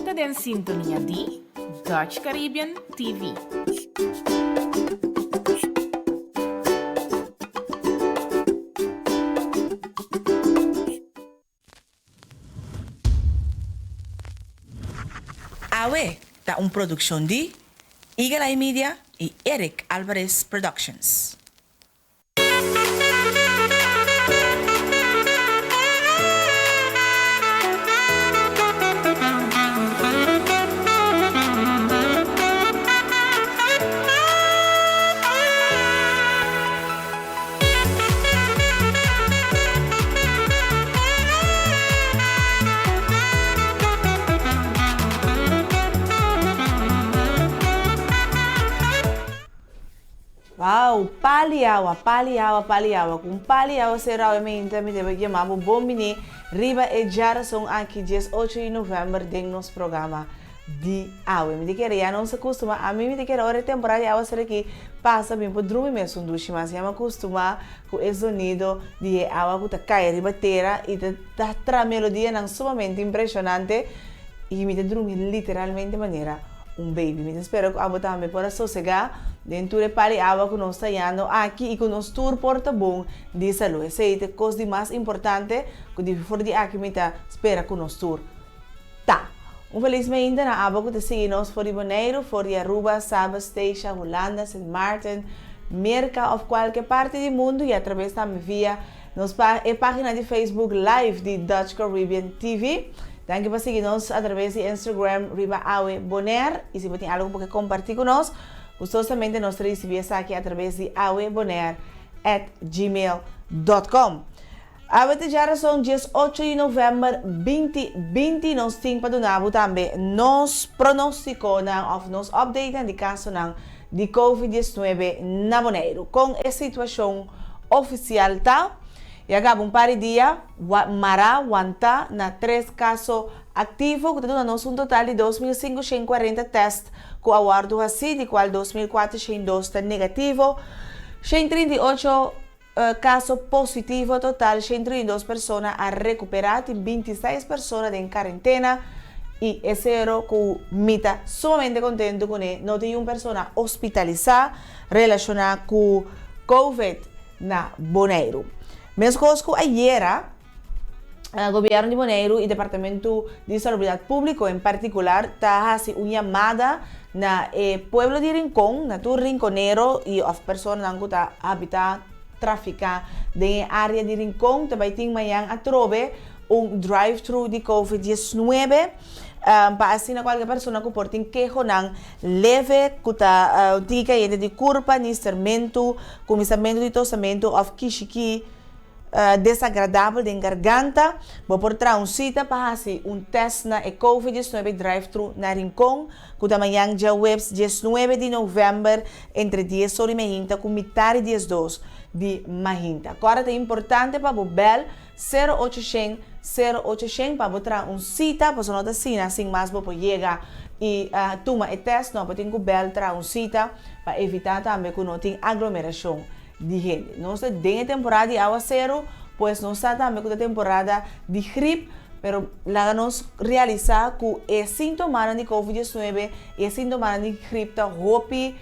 ta den sintonia di Dutch Caribbean TV. Awe ta un produccion di Eagle Eye Media y Eric Alvarez Productions. Wow, pali awa, pali awa, pali awa. Ku un pali awa sera awe meinta mi debe yama bo bon bini riba e djarason aki dies ocho di november den nos programa di awe. Mi ta kere ya nos a kustuma, ami mi ta kere ora e temporada di awa sera aki pasa mi por drumi mes un dushi mas. Ya mi a kustuma ku e zonido di e awa ku ta kai riba tera i ta traha melodianan sumamente impreshonante i mi ta drumi literalmente manera un baby. Mi ta spera ku abo tambe por a sosegá den tur e par di awa ku nos ta yando aki i ku nos tur por ta bon di salú. Esei ta e kos di mas importante ku di for di aki mi ta spera ku nos tur ta. Un felis mainta na abo ku ta sigui nos for di Boneiru, for di Aruba, Saba, Statia, Hulanda, Sint Maarten, Merka òf kualke parti di mundu i atrabes tambe via nos e página di Facebook live di Dutch Caribbean TV. Danki pa sigui nos atrabes di Instagram riba Awe Bonaire i si bo tin algu ku bo ke kompartí ku nos, gustosamente nos ta risibí esaki atrabes di awebonaire at gmail dot com. Awe ta djarason 18 di novèmber 2020 nos tin pa duna bo tambe nos pronóstikonan òf nos updatenan di kasonan di Covid 19 na Boneiru. Kon e situashon ofisial ta? Ya kaba un par di dia mará wantá na tres kaso aktivo ku ta duna nos un total di 2540 tèst ku a wòrdu hasí, di kual 2402 ta negativo, 138 Kaso positivo total 132 persona a rekuperá, tin 26 persona den karentena i e sero ku mi ta sumamente kontentu kuné, no tin un persona hospitalisá relashoná ku Covid na Boneiru. Meskos ku ayera, Gobièrnu di Boneiru i Departamentu di Salubridat Públiko en partikular ta hasi un yamada na e pueblo di Rincon, na tur rinkonero i òf personanan ku ta habitá, trafiká den e área di Rincon. Ta bai tin mañan atrobe un drive-thru di Covid 19 pa asina kualke persona ku por tin kehonan leve ku ta tiki kayente di kurpa, nistermentu, kuminsamentu di tosamentu òf kishikí. Desagradabel den garganta, bo por traha un sita pa hasi un tèst na e Covid 19 drive-thru na Rincon, ku ta mañan djaweps 19 di novèmber entre dies or di mainta ku mitar di 12 di mainta. Kòrda ta importante pa bo bèl sero ocho shen sero ocho shen pa bo traha un sita, pasobra no ta asina sin mas bo por yega i tuma e tèst, no, bo tin ku bèl traha un sita pa evitá tambe ku no tin aglomerashon. di hende. Nos ta den e temporada di awaseru, pues nos sa tambe ku ta temporada di grip, pero laga nos realisá ku e síntomanan di covid 19 i e síntomanan di grip ta hopi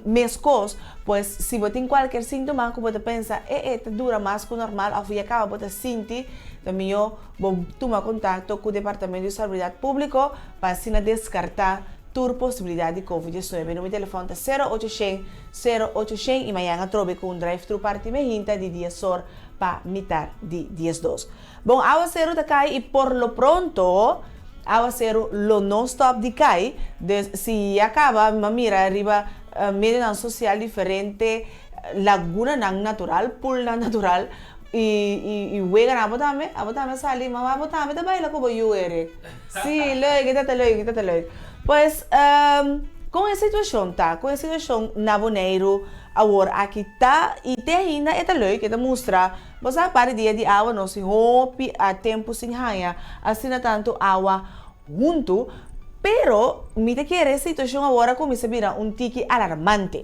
meskos, pues si bo tin kualker síntoma ku bo ta pensa e e ta dura mas ku normal òf ya kaba bo ta sinti, ta mihó bo tuma kontakto ku Departamento di Salubridat Públiko pa asina deskartá tur posibilidat di covid 19. Numero di telefòn ta sero ocho shen Sero ocho shen i mañan atrobe ku un drive-thru parti mehinta di dies or pa mitar di 12. Bon, awaseru ta kai i por lo pronto awaseru lo no stòp di kai. Dus si ya kaba mi a mira riba medionan sosial diferente lagunanan natural, poolnan natural i weganan. Abo tambe? Abo tambe a sali? Mama abo tambe ta baila ku bo yu, Eric? Sí, leuk, e ta ta leuk, e ta ta leuk. Pues, kon e situashon ta? Kon e situashon na Boneiru awor aki ta? I te ainda e ta leuk, e ta mustra, bo sa, par di dia di awa nos tin hopi a tempu sin haña asina tantu awa huntu, pero mi ta kere e situashon awor a kuminsá bira un tiki alarmante.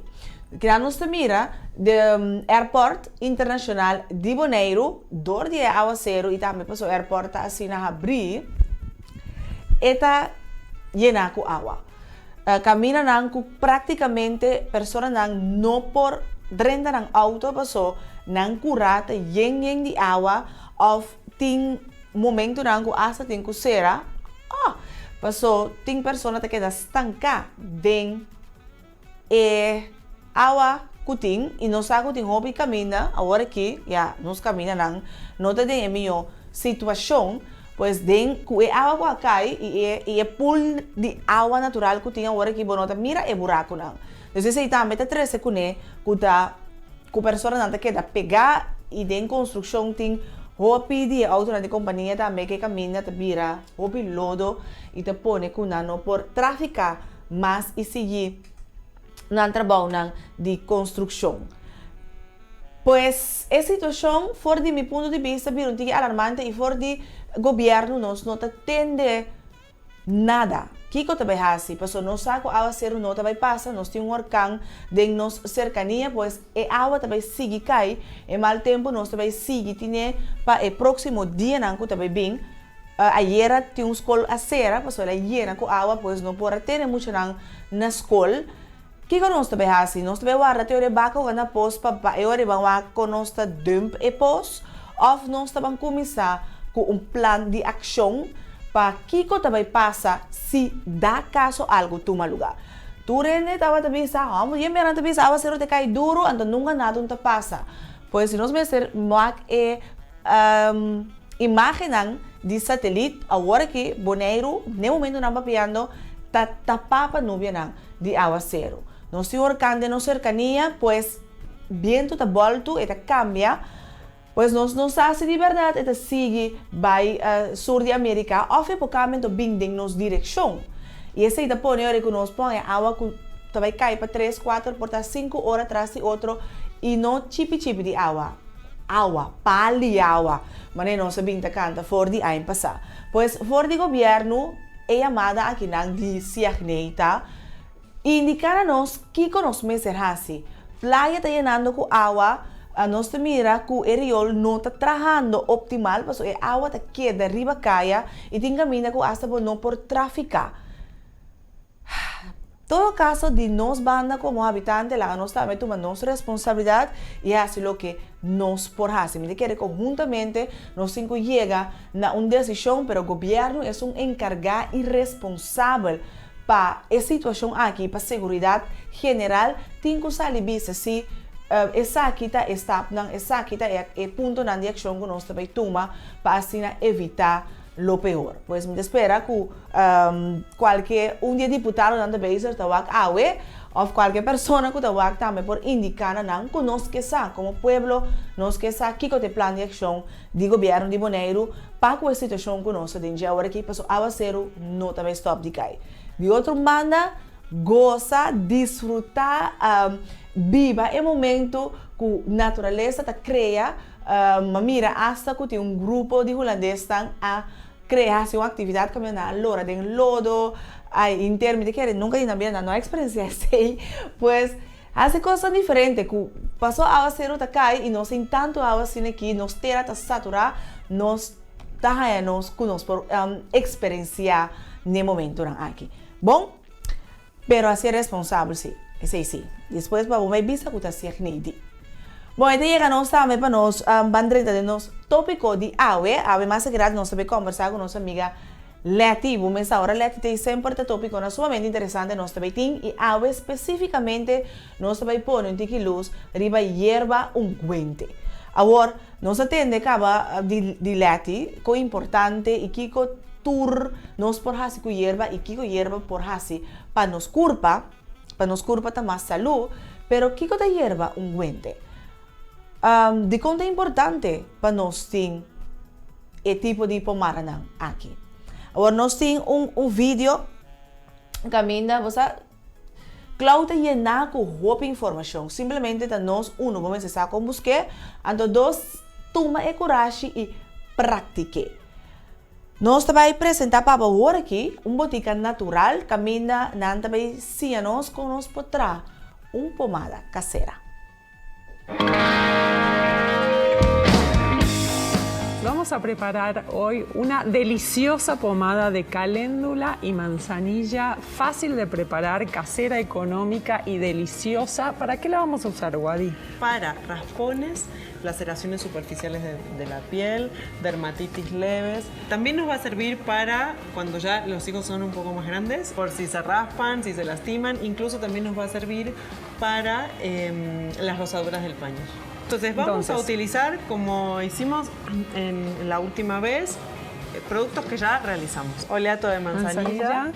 Kila nos ta mira de airport internashonal di Boneiru dor di e awaseru i tambe pasobra airport ta asina habrí, e ta. Yená ku awa. Kamindanan ku práktikamente personanan no por drenta nan outo paso nan kurá ta yen yen di awa òf tin momentunan ku asta tin ku sera paso tin persona ta keda stanká den e awa ku tin i nos sa ku tin hopi kaminda awor aki ya nos kamindanan no ta den e mihó situashon pues den ku e awa ku a kai i e i e pool di awa natural ku tin awor aki bo no ta mira e burakunan dus esei tambe ta trese kuné ku ta ku personanan ta keda pegá i den konstrukshon tin hopi di e outonan di kompania tambe ku e kaminda ta bira hopi lodo i ta pone ku nan no por trafiká mas i sigui nan trabounan di konstrukshon. Pues e situashon for di mi punto di bista bira un tiki alarmante i for di gobièrnu nos no ta tende nada. Kiko ta bai hasi? Pasobra nos sa ku awaseru no ta bai pasa, nos tin un orkan den nos serkania, pues e awa ta bai sigui kai, e mal tempu nos ta bai sigui tine pa e próksimo dianan ku ta bai bin. Ayera tin un skol a sera pasobra el a yena ku awa pues no por a tene muchanan na skol. Kiko nos ta bai hasi? Nos ta bai warda te ora e baka hoga na pos pa pa e ora e ban wak kon nos ta dump e pos òf nos ta ban kuminsá ku un plan di akshon pa kiko ta bai pasa si da kaso algu tuma lugá. Tur hende tabata bisa, hòmber, yen mera nan ta bisa awaseru ta kai duru anto nunka nada un ta pasa. Pues si nos mester wak e Imágennan di satelit awor aki Boneiru n'e momentunan papiando ta tapá pa nubianan di awaseru. Nos tin orkan den nos serkania, pues bientu ta bòltu, e ta kambia, pues nos no sa si di bèrdat e ta sigui bai sur di Amerika òf e por kambia anto bin den nos direkshon. I esei ta pone ora ku nos pon e awa ku ta bai kai pa tres, kuater, por ta sinku ora tras di otro i no chipi chipi di awa. Awa, pali awa, manera nos a bin ta kanta for di aña pasá. Pues for di gobièrnu e yamada akinan di Siagney ta indiká na nos kiko nos mester hasi. Playa ta yenando ku awa, nos ta mira ku e riol no ta trahando optimal pasobra e awa ta keda riba kaya i tin kaminda ku asta bo no por trafiká. Todo caso di nos banda como habitante laga nos tambe tuma nos responsabilidad y haci loke nos por haci. Mi ta kere conhuntamente nos tin cu yega na un decision pero gobierno es un encarga y responsabel pa e situacion aki pa seguridad general tin cu sali bisa si esaki ta e stapnan esaki ta e puntonan di accion cu nos ta bay tuma pa asina evita lo peor. Pues mi ta spera cu cualke un di e diputadonan ta bezig ta wak awe of cualke persona cu ta wak tambe por indica na nan cu nos ke sa como pueblo nos ke sa kico ta e plan di accion di gobierno di Boneiru pa cu e situacion cu nos ta den dje awor aki pasobra awaceru no ta bay stop di cay. Di otro banda gosa, disfruta, biba e momento cu naturalesa ta crea. M'a mira asta ku tin un grupo di hulandesnan a krea hasi un aktividat kaminda nan a lora den lodo, ai inter mi ta kere nunka di nan bida nan no a eksperensiá esei, pues hasi kosnan diferente ku pasó awaseru ta kai i nos tin tantu awa asina aki nos tera ta saturá nos ta haña nos ku nos por eksperensiá n'e momentunan aki. Bon, Pero a ser responsabel si, esei si. Despues pa bo bai bisa ku ta sieg Neidi. Bon, e ta yega nos tambe pa nos ban drenta den nos topiko di awe. Awe mas akirat nos ta bai kombersá ku nos amiga Letty. Bo mes sa ora Letty ta ei semper ta topikonan sumamente interesante nos ta bai tin i awe spesifikamente nos ta bai pone un tiki lus riba yerba unguente. Awor, nos a tende kaba di di Letty kon importante i kiko tur nos por hasi ku yerba i kiko yerba por hasi pa nos kurpa, pa nos kurpa ta mas salú, pero kiko ta yerba unguente? Dikon ta importante pa nos tin e tipo di pomadanan aki? Awor nos tin un un video kaminda bo sa Clau ta yená ku hopi informashon, simplemente ta nos uno bo mester sa kon busk'é, anto dos tuma e kurashi i praktik'é. Nos ta bai presentá pa bo awor aki un botika natural kaminda nan ta bai siña nos kon nos por traha un pomada kasera. Vamos a preparar hoy una deliciosa pomada de caléndula y manzanilla, fácil de preparar, casera, económica y deliciosa. ¿Para qué la vamos a usar, Wadi? Para raspones, laceraciones superficiales de la piel, dermatitis leves. También nos va a servir para cuando ya los hijos son un poco más grandes, por si se raspan, si se lastiman. Incluso también nos va a servir para las rozaduras del paño. Entonces vamos a Entonces. utilizar, como hicimos en la última vez, productos que ya realizamos. Oleato de manzanilla, Manzanilla.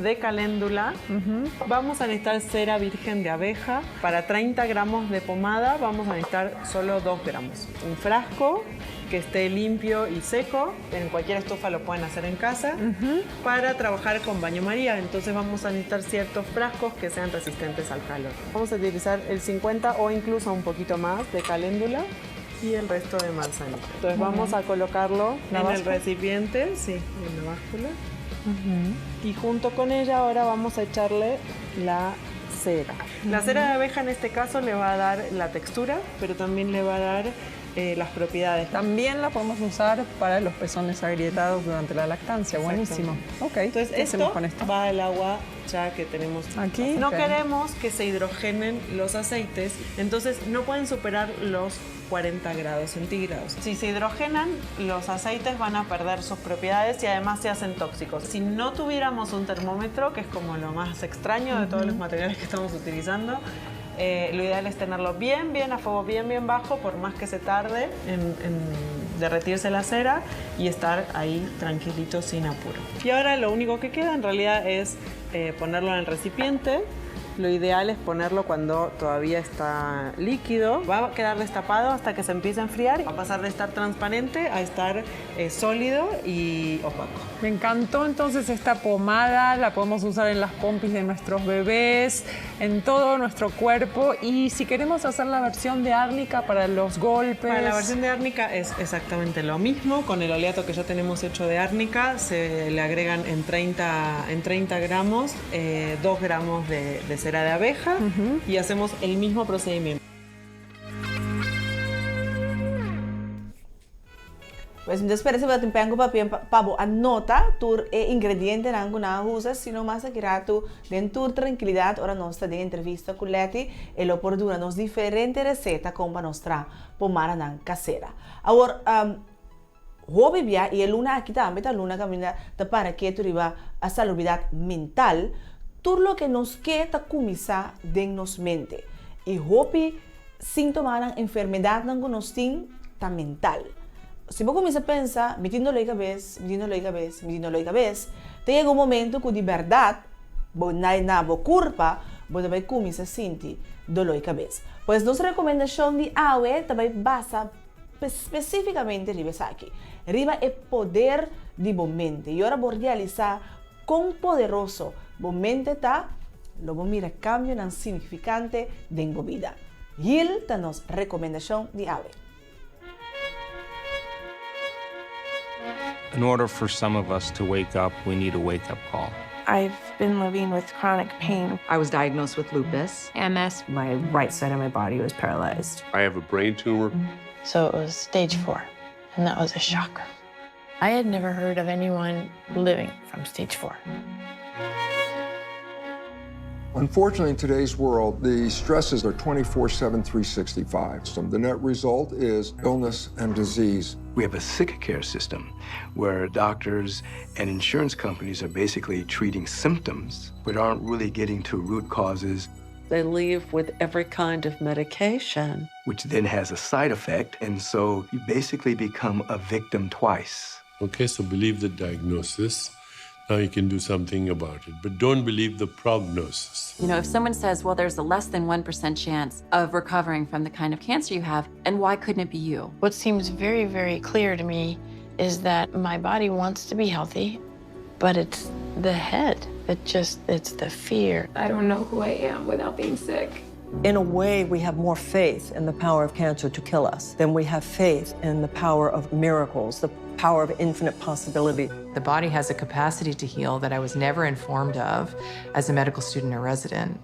de caléndula. Vamos a necesitar cera virgen de abeja. Para 30 gramos de pomada vamos a necesitar solo 2 gramos. Un frasco que esté limpio y seco. En cualquier estufa lo pueden hacer en casa. Para trabajar con baño María. Entonces vamos a necesitar ciertos frascos que sean resistentes al calor. Vamos a utilizar el 50 o incluso un poquito más de caléndula y el resto de manzanilla. Entonces Muy vamos bien. a colocarlo ¿La en el báscula? recipiente, sí, en la báscula. Y junto con ella ahora vamos a echarle la cera. La cera de abeja en este caso le va a dar la textura, pero también le va a dar las propiedades. También la podemos usar para los pezones agrietados durante la lactancia. Buenísimo. Exactamente. Ok, Entonces, ¿qué hacemos esto con esto? va al agua ya que tenemos aquí. No Ok. queremos que se hidrogenen los aceites, entonces no pueden superar los 40 grados centígrados. Si se hidrogenan, los aceites van a perder sus propiedades y además se hacen tóxicos. Si no tuviéramos un termómetro, que es como lo más extraño de todos los materiales que estamos utilizando, lo ideal es tenerlo bien, bien a fuego, bien, bien bajo, por más que se tarde en derretirse la cera y estar ahí tranquilito sin apuro. Y ahora lo único que queda en realidad es ponerlo en el recipiente. Lo ideal es ponerlo cuando todavía está líquido. Va a quedar destapado hasta que se empiece a enfriar. Va a pasar de estar transparente a estar sólido y opaco. Me encantó entonces esta pomada. La podemos usar en las pompis de nuestros bebés, en todo nuestro cuerpo. Y si queremos hacer la versión de árnica para los golpes. Para la versión de árnica es exactamente lo mismo. Con el oleato que ya tenemos hecho de árnica, se le agregan en 30 gramos, 2 gramos de cera de abeja y hacemos el mismo procedimiento. Pues entonces espera se va a papel pabo anota tur e ingrediente nan ku nan usa, sino mas aki ratu den tur tranquilidad ora nos ta den entrevista ku Leti e lo por duna nos diferente receta kon pa nos tra pomada nan casera. Awor, hopi bia i e luna aki tambe ta luna kaminda ta para ketu riba a salubridad mental, tur loke nos ke ta kuminsá den nos mente. I hopi síntomanan, enfermedadnan ku nos tin ta mental. Si bo kuminsá pensa, mi tin doló di kabes, mi tin doló di kabes, mi tin doló di kabes, ta yega un momento ku di bèrdat bo na na bo kurpa bo ta bai kuminsá sinti doló di kabes. Pues nos rekomendashon di awe ta bai basa spesífikamente riba esaki, riba e poder di bo mente. I ora bo realisá kon poderoso bo mente ta, lo bo mira kambionan signifikante den bo bida. Heal ta nos rekomendashon di awe. In order for some of us to wake up, we need a wake-up call. I've been living with chronic pain. I was diagnosed with lupus. MS. My right side of my body was paralyzed. I have a brain tumor. So it was stage 4, and that was a shocker. I had never heard of anyone living from stage 4. Unfortunately, in today's world, the stresses are 24/7, 365. So the net result is illness and disease. We have a sick care system where doctors and insurance companies are basically treating symptoms, but aren't really getting to root causes. They leave with every kind of medication. Which then has a side effect, and so you basically become a victim twice. Believe the diagnosis. Now you can do something about it, but don't believe the prognosis. If someone says, well, there's a less than 1% chance of recovering from the kind of cancer you have, and why couldn't it be you? What seems very, very clear to me is that my body wants to be healthy, but it's the head. It's the fear. I don't know who I am without being sick. In a way, we have more faith in the power of cancer to kill us than we have faith in the power of miracles, the power of infinite possibility. The body has a capacity to heal that I was never informed of as a medical student or resident.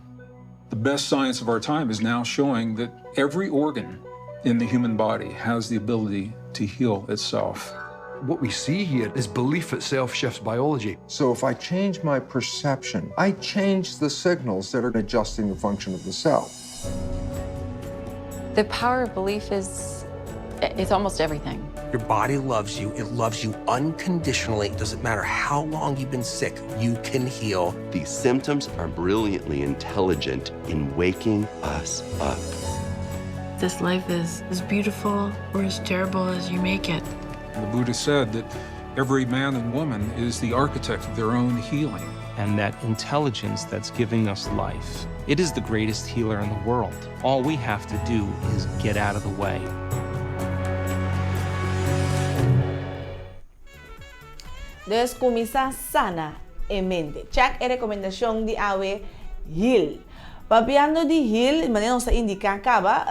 The best science of our time is now showing that every organ in the human body has the ability to heal itself. What we see here is belief itself shifts biology. So if I change my perception, I change the signals that are adjusting the function of the cell. The power of belief is it's almost everything. Your body loves you. It loves you unconditionally. It doesn't matter how long you've been sick, you can heal. These symptoms are brilliantly intelligent in waking us up. This life is as beautiful or as terrible as you make it. The Buddha said that every man and woman is the architect of their own healing. And that intelligence that's giving us life, it is the greatest healer in the world. All we have to do is get out of the way. Dus kuminsá sana e mente. Check e rekomendashon di awe Heal. Papiando di Heal, manera nos ta indiká kaba,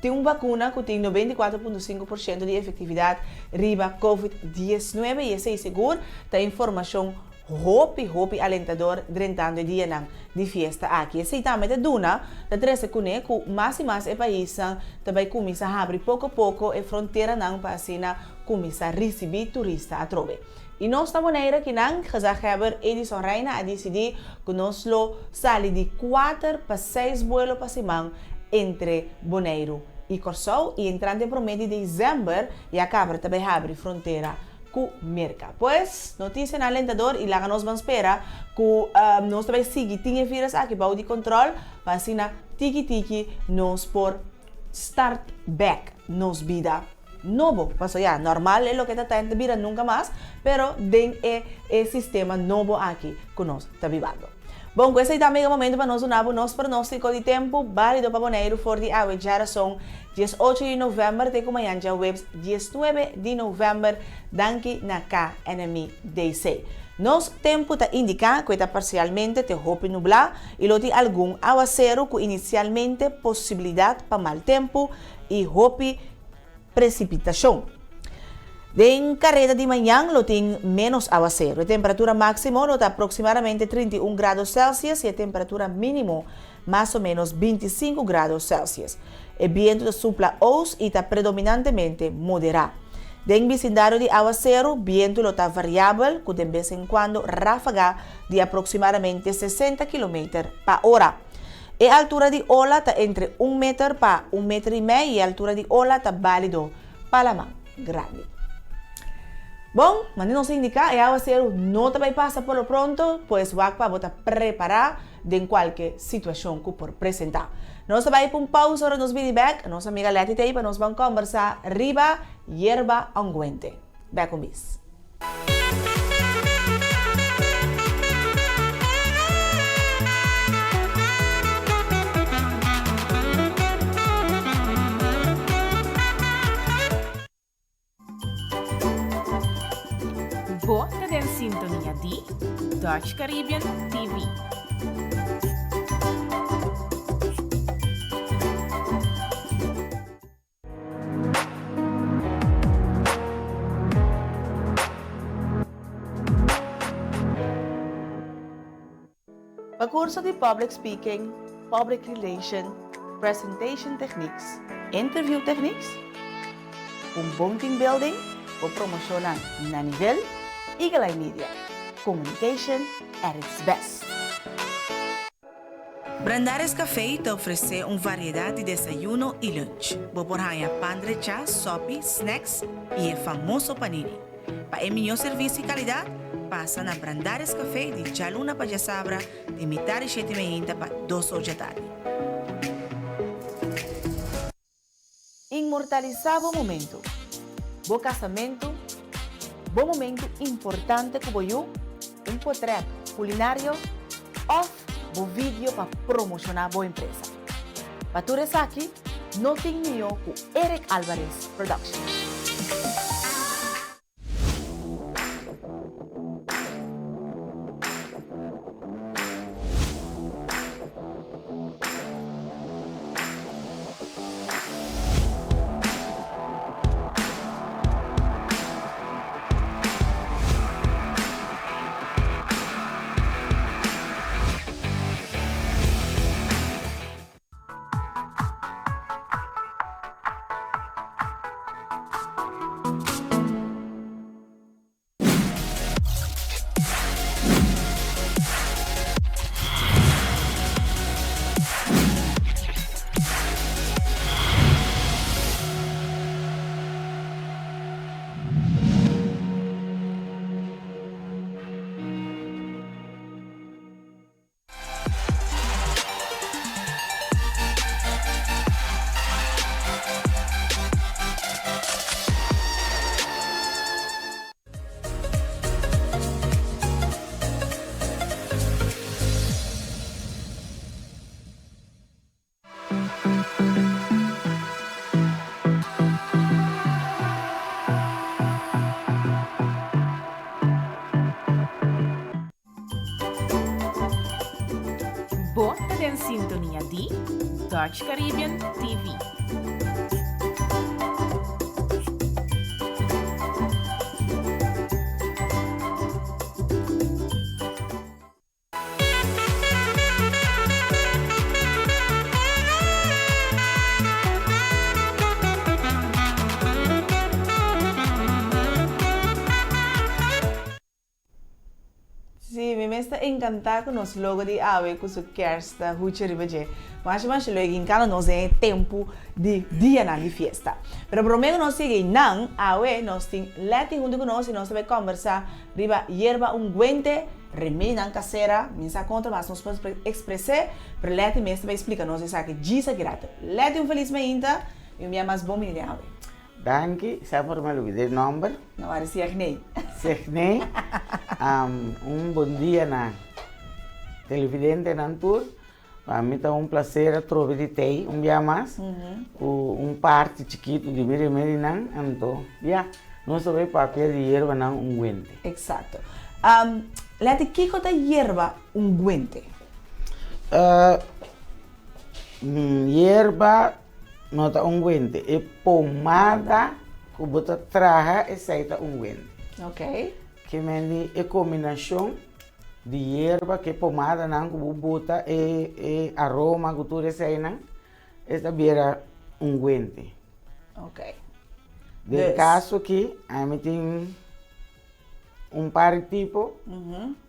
tin un bakuna ku tin 94.5 porshento di efektividat riba Covid 19 i esei sigur ta informashon hopi hopi alentador drentando e dianan di fiesta aki. Esei tambe ta duna, ta trese kuné ku mas i mas e paisnan ta bai kuminsá habri poko poko e fronteranan pa asina kuminsá risibí turista atrobe. I nos na Bonaire akinan, gezaghebber Edison Rijna a disidí ku nos lo sali di kuater pa seis buelo pa siman entre Boneiru i Kòrsou i entrante promé di desèmber ya kabra ta bai habri frontera ku Merka. Pues, notisianan alentador i laga nos ban spera ku nos ta bai sigui tin e virus aki bou di kontròl pa asina tiki tiki nos por start bèk nos bida nobo. Pasobra ya, normal e loke ta ta ta bira nunka mas, pero den e e sistema nobo aki ku nos ta bibando. Bon, ku esei tambe e momento pa nos duna bo nos pronóstiko di tempu bálido pa Boneiru for di awe djarason 18 di novèmber te ku mañan djaweps 19 di novèmber. Danki na KNMI-DC. Nos tempu ta indiká ku e ta parsialmente te hopi nublá i lo tin algun awaseru ku inisialmente posibilidat pa mal tempu i hopi presipitashon. Den kareda di mañan lo tin ménos awaseru. E temperatura máksimo lo ta aproksimadamente 31 grado Celsius i e temperatura mínimo mas o ménos 25 grado Celsius. E bientu ta supla oos i ta predominantemente moderá. Den bisindario di awaseru, bientu lo ta variabel ku den bes en kuando ráfaga di aproksimadamente 60 kilometer pa ora. E altura di ola ta entre un meter pa un meter i mei i e altura di ola ta bálido pa laman grandi. Bon, manera nos a indiká, e awaseru no ta bai pasa por lo pronto, pues wak pa bo ta prepará den kualke situashon ku por presentá. Nos ta bai pa un pausa ora nos bini bèk, nos amiga Letty ta ei pa nos ban kòmbersá riba yerba ungwente. Bèk un bis. Bo ta den sintonia di Dutch Caribbean TV. Pa kurso di Public Speaking, Public Relation, Presentation Techniques, Interview Techniques, un bon team building, bo promoshonnan na nivel, Eagle Eye Media, communication at its best. Brandaris Café ta ofresé un variedat di desayuno i lunch. Bo por haña pan drechá, sòpi, snacks i e famoso panini. Pa e mihó servisio i kalidat, pasa na Brandaris Café di djaluna pa djasabra di mitar di shete meinta pa dos or djatardi. Inmortalisá bo momentu, bo kasamentu, bo momentu importante ku bo yu, un potrèt kulinario òf bo video pa promoshoná bo empresa. Pa tur esaki no tin mihó ku Eric Alvarez Production. den sintonia di Dutch Caribbean TV. Sí, mi mes ta encantá cu nos logo di awe cu su kerst ta huchi riba dje. Masha masha leuk y encanta nos den e tempu di dianan di fiesta. Pero prome cu nos sigui einan, awe nos tin Letty hunto cu nos y nos ta bay combersa riba yerba unguente, remedinan casera, mi sa contra mas nos por expres'é, pero Letty mes ta bay splica nos esaki djis aki rato. Letty un feliz mainta y un bia mas bon bini den awe. Danki, sa por mi a lubida e nomber. No wari Siagney. Siagney, un bon dia na televidentenan tur. Pa mi ta un placer atrobe di tei un bia mas ku un parti chikitu di mi remedinan, anto ya, nos ta bai papia di yerbanan unguente. Exacto. Leti, kiko ta yerba unguente? Yerba no ta unguente, e pomada ku bo ta traha esei ta unguente. Ok. Ke men di e kombinashon di yerba ku e pomadanan ku bo buta e e aroma ku tur eseinan e ta bira unguente. Ok. Den kaso aki ami tin un par di tipo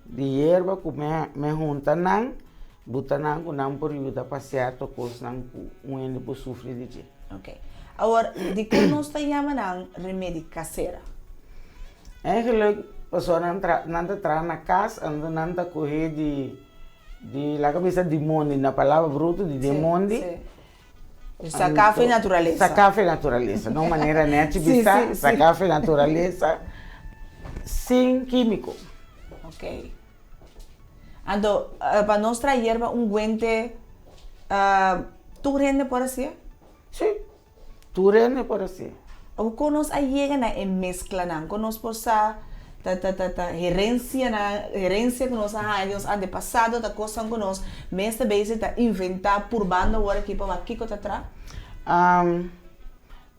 di yerba ku mi hunta nan, buta nan ku nan por yuda pa sierto kosnan ku un hende por sufri di dje. Ok. Awor, dikon nos ta yama nan remedi kasera? Eigenlijk, pasobra nan tra nan ta traha na kas, anto nan ta kohe di di laga bisa di mondi, na palabra bruto di den mondi. Saká fe naturalesa. Saká fe naturalesa, na un manera nèchi bisa, saká fe naturalesa sin kímiko. Ok. Anto, pa nos traha yerba unguente, tur hende por hasié? Sí, tur hende por hasié. Kon nos a yega na e mesklanan? Kon nos por sa ta ta ta ta herencianan, herencia ku nos a haña di nos antepasado ta kosnan ku nos mes ta bezig ta inventá purbando awor aki pa wak kiko ta tra?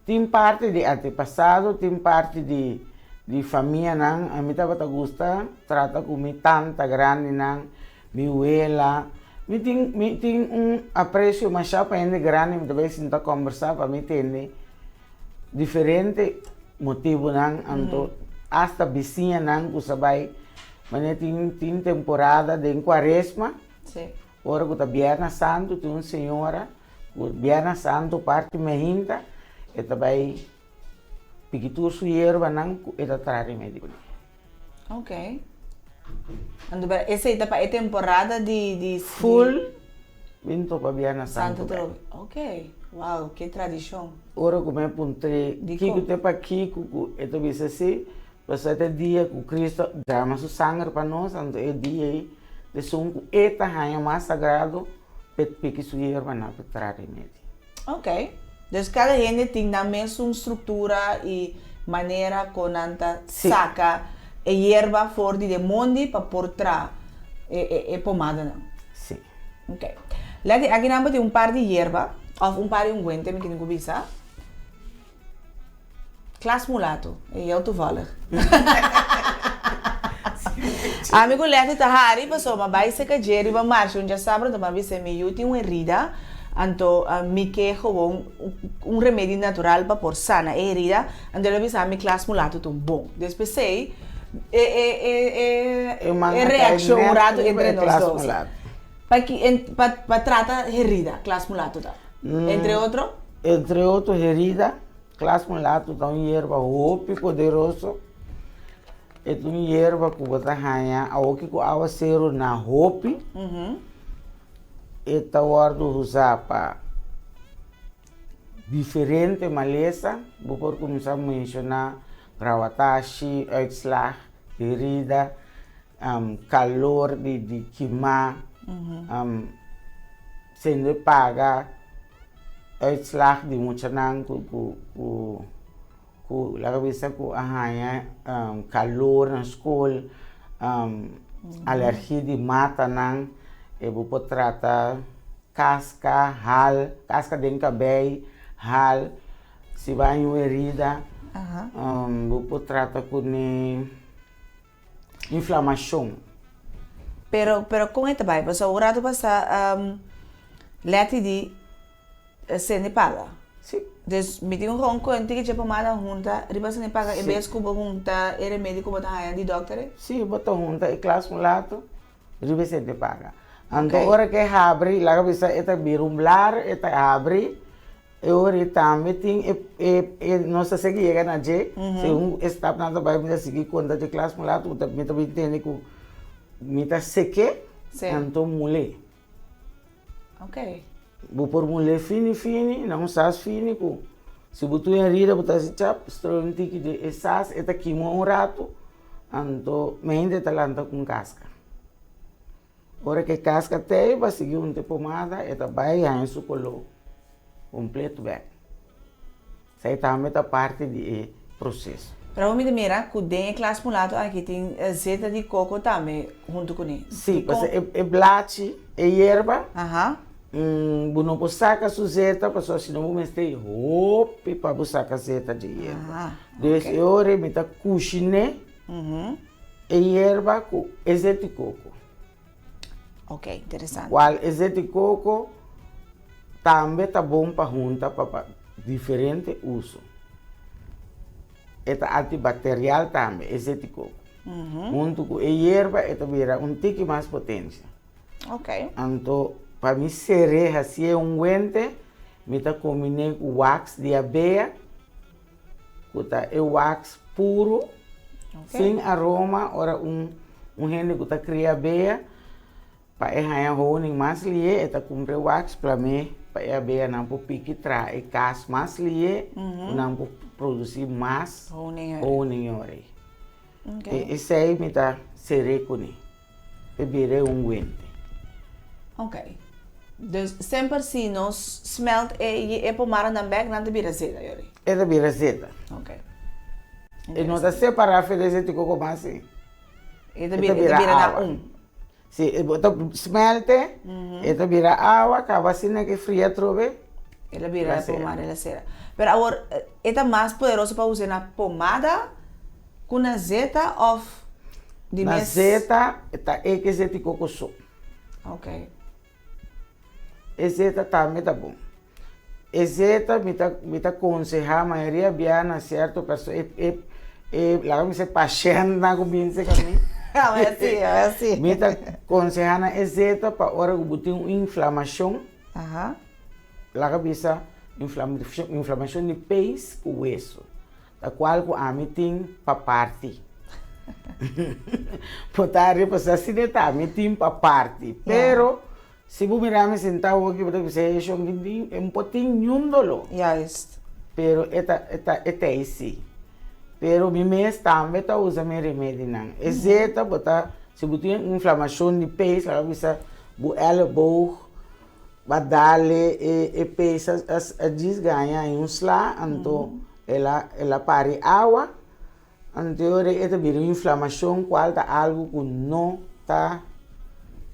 Tin parti di antepasado, tin parti di di famianan. Ami tabata gusta trata ku mi tanta grandinan, mi wela. Mi tin mi tin un aprecio masha pa hende grandi, mi ta bai sinta kombersá pa mi tende diferente motibunan, anto asta bisiñanan ku sa bai manera tin tin temporada den kuaresma, ora ku ta Bierna Santu tin un señora ku Bierna Santu parti mehinta e ta bai piki tur su yerbanan ku e ta traha remedi kuné. Ok. Anto pero esei ta pa e temporada di di Full bin topa Bierna Santu bai. Ok. Wow, ke tradishon. Ora ku mi a puntr'é kiko ta pa kiko ku e ta bisa si, pasobra ta e dia ku Cristo a drama su sanger pa nos, anto e dia ei ta esun ku e ta haña mas sagrado pa e piki su yerbanan pa traha remedi. Ok. Dus kada hende tin nan mesun struktura i manera kon nan ta saka e yerba for di den mondi pa por tra e pomadanan. Sí. Ok. Leti, aki nan bo tin un par di yerba, òf un par di unguente mi tin ku bisa. Klas mulato, e heel toevallig. Ami ku Leti ta hari pasobra mi a bai seka dje riba marsha un djasabra anto mi a bisa mi yu tin un herida anto mi ke gewoon un remedi natural pa por sana e herida anto el a bisa mi klas mulato ta un bon. Des p'esei e e e e reakshon un rato entre nos dos. Pa ki pa trata herida klas mulato ta? Entre otro? Entre otro herida, klas mulato ta un yerba hopi poderoso. E ta un yerba ku bo ta haña awoki ku awaseru na hopi. E ta wòrdu usá pa diferente malesa. Bo por kuminsá menshoná grawatashi, uitslag, herida. Calor di di kima, sende paga, uitslag di muchanan ku ku ku ku laga bisa ku a haña calor na skol, alergia di matanan, e bo por trata. Kaska, hal, kaska den kabei, hal, si bo haña un herida, bo por trata kuné inflamashon. Pero, pero kon e ta bai? Pasobra un ratu pasá Letty di sende paga. Si. Dus mi tin un kon tiki dje pomada hunta riba sende paga en bes ku bo hunta e remedi ku bo ta haña di dòkter ei? Si, bo ta hunta e klas mulato Riba esei te paga. Anto ora ke habri, laga bisa e ta bira un blar, e ta habri, e ora ei tambe tin e e e nos ta sigui yega na dje, segun e stapnan ta bai mi ta sigui konta dje klas mulato ku ta mi ta bin tende ku mi ta sek'é, anto mul'é. Bo por mul'é fini fini na un sas fini ku si bo tur herida bo ta hasi chap, strooi un tiki di e sas, e ta kima un ratu. Anto mente ta lanta ku un kaska. Ora ku e kaska t'ei bo a sigui hunta e pomada e ta bai haña su koló kompleto bèk. Esei tambe ta parti di e proseso. Pero mi ta mira ku den e klas mulato aki tin zeta di koko tambe huntu kuné. Sí, pasobra e blachi, e yerba, bo no por saka su zeta pasobra si no bo mester e hopi pa bo saka zeta dje yerba. Dus e ora mi ta kushiné e yerba ku e zeta di koko. Ok, interesante. Kual e zeta di koko tambe ta bon pa hunta pa diferente uso. E ta antibakterial tambe, e zeta di koko. Huntu ku e yerba e ta bira un tiki mas potensia. Ok. Anto pa mi ser'é hasié un wente mi ta kombiné ku wax di abea. Ku ta e wax puru, sin aroma, ora un un hende ku ta kria abea, pa e haña honing mas lihe, e ta kumpra e wax plam'é pa e abeanan por piki traha e kas mas lihe, ku nan por produsí mas honing ora ei. Esei mi ta ser'é kuné. E bira un wente. Ok. Dus semper si nos smelt e e pomaranan bek nan ta bira zeta yori? E ta bira zeta. Ok. E no ta separa fe de zeta y koko mas si. E ta bira, e ta bira na un. Si, e bo ta smelte, e ta bira awa, kaba asina ke fria atrobe. E ta bira pomada, e ta sera. Pero awor, e ta mas poderoso pa usa na pomada ku na zeta of di Na mes? zeta ta e ke zeta di koko so. Ok. E zeta tambe ta bon. E zeta mi ta mi ta konsehá mayoria bia na sierto perso e e e laga mi bisa pashèntnan ku bin serka mi. Awe si, awe si. Mi ta konsehá nan e zeta pa ora ku bo tin un inflamashon. Aha. Laga bisa inflamashon di peis ku weso. Ta kual ku ami tin pa parti. Bo ta repasá si de ta mi tin pa parti. Pero si bo mira mi sintá awoki bo ta bisa e shon ki tin e no por tin niun doló. Juist. Pero e ta e ta e ta ei si. Pero mi mes tambe ta usa mi remedinan. E zeta bo ta si bo tin inflamashon di peis laga bisa bo elleboog. Ba dale e e pes a a djis gaña en un sla anto el a el a pari awa anto e ora e ta bira un inflamashon kual ta algu ku no ta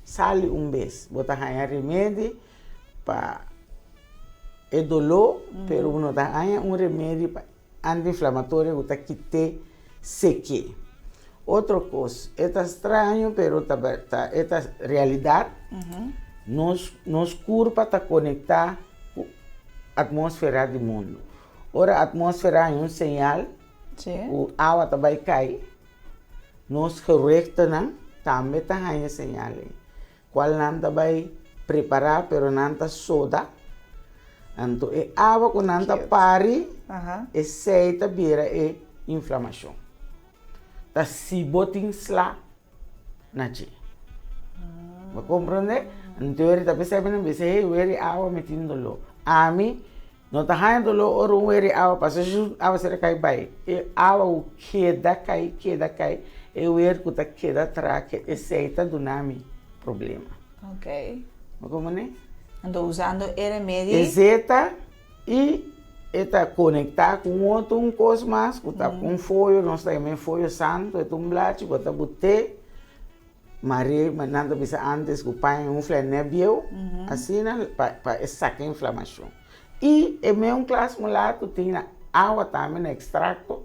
sali un bes bo ta haña remedi pa e doló pero bo no ta haña un remedi pa antiinflamatorio ku ta kit'é seke. Otro kos, e ta straño pero ta ta e ta realidat, nos nos kurpa ta konektá ku atmósfera di mundu. Ora atmósfera haña un señal ku awa ta bai kai, nos geruchtennan tambe ta haña señal ei. Cual nan ta bay prepara pero nan ta soda anto e awa cu nan ta pari esey ta bira e inflamacion ta si bo tin sla na dje bo comprende anto weri ta bisa mi nan bisa hey weri awa mi tin dolo ami no ta haña dolo ora un weri awa pasa su awa sera cay bay e awa cu keda cay keda cay e wer cu ta keda traha esey ta duna mi problema. Ok. Bo comprende? Anto usando e remedi. E zeta y e ta conecta cu un otro un cos mas cu ta un foyo nos ta yama e foyo santo e ta un blachi bo ta bute. Mare, nan ta bisa antes ku paña un flènè bieu, asina pa pa e saka inflamashon. I e meun klas mulato tin na awa tambe na ekstrakto,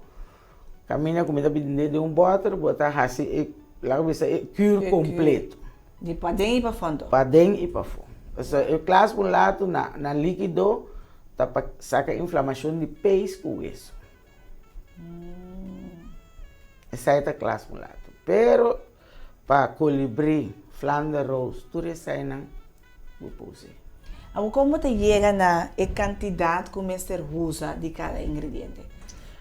kaminda ku mi ta bind'é den un bòter, bo ta hasi e, laga bisa e kür kompleto. Di paden i pafó anto? Paden i pafó. Pasobra e klas mulato na na líkido ta pa saka inflamashon di peis ku weso. Esei ta klas mulato. Pero pa kolibrí, flander roos, tur eseinan bo por us'é. Awor kon bo ta yega na e kantidat ku mester usa di kada ingrediente?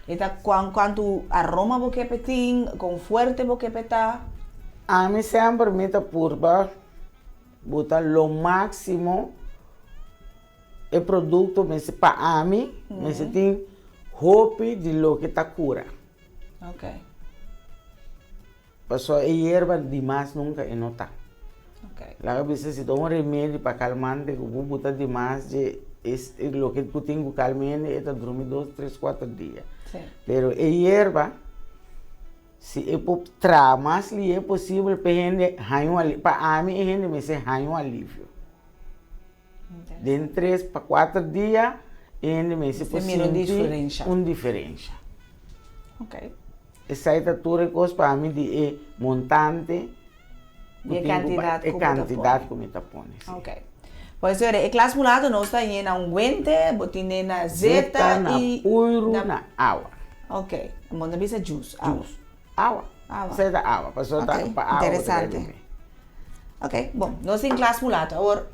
E ta kuantu aroma bo ke p'e tin, kon fuerte bo ke p'e ta? Ami semper mi ta purba buta lo máksimo. E produkto mester pa ami mester tin hopi di loke ta kura. Ok. Pasobra e yerba dimas nunka e no ta. Ok. Laga bisa si ta un remedi pa kalmante ku bo buta dimas dje e loke ku tin ku kalma hende e ta drumi dos, tres, kuater dia. Si. Pero e yerba si e por traha mas lihe posibel pa e hende haña un alivio, pa ami e hende mester haña un alivio. Den tres pa kuater dia e hende mester por sinti un diferensha. Esei ta tur e kos pa mi di e montante ku tin ku e kantidat ku mi ta pone. Pues señores, e klas mulato nos ta yena unguente, bo tine na zeta i na puiru, na awa. Ok, bo ta bisa juice, awa. Juice. Awa. Awa. Esei ta awa, pasobra ta Ok, pa awa bo ta interesante. bebe. Ok, bon, nos tin klas mulato. Awor,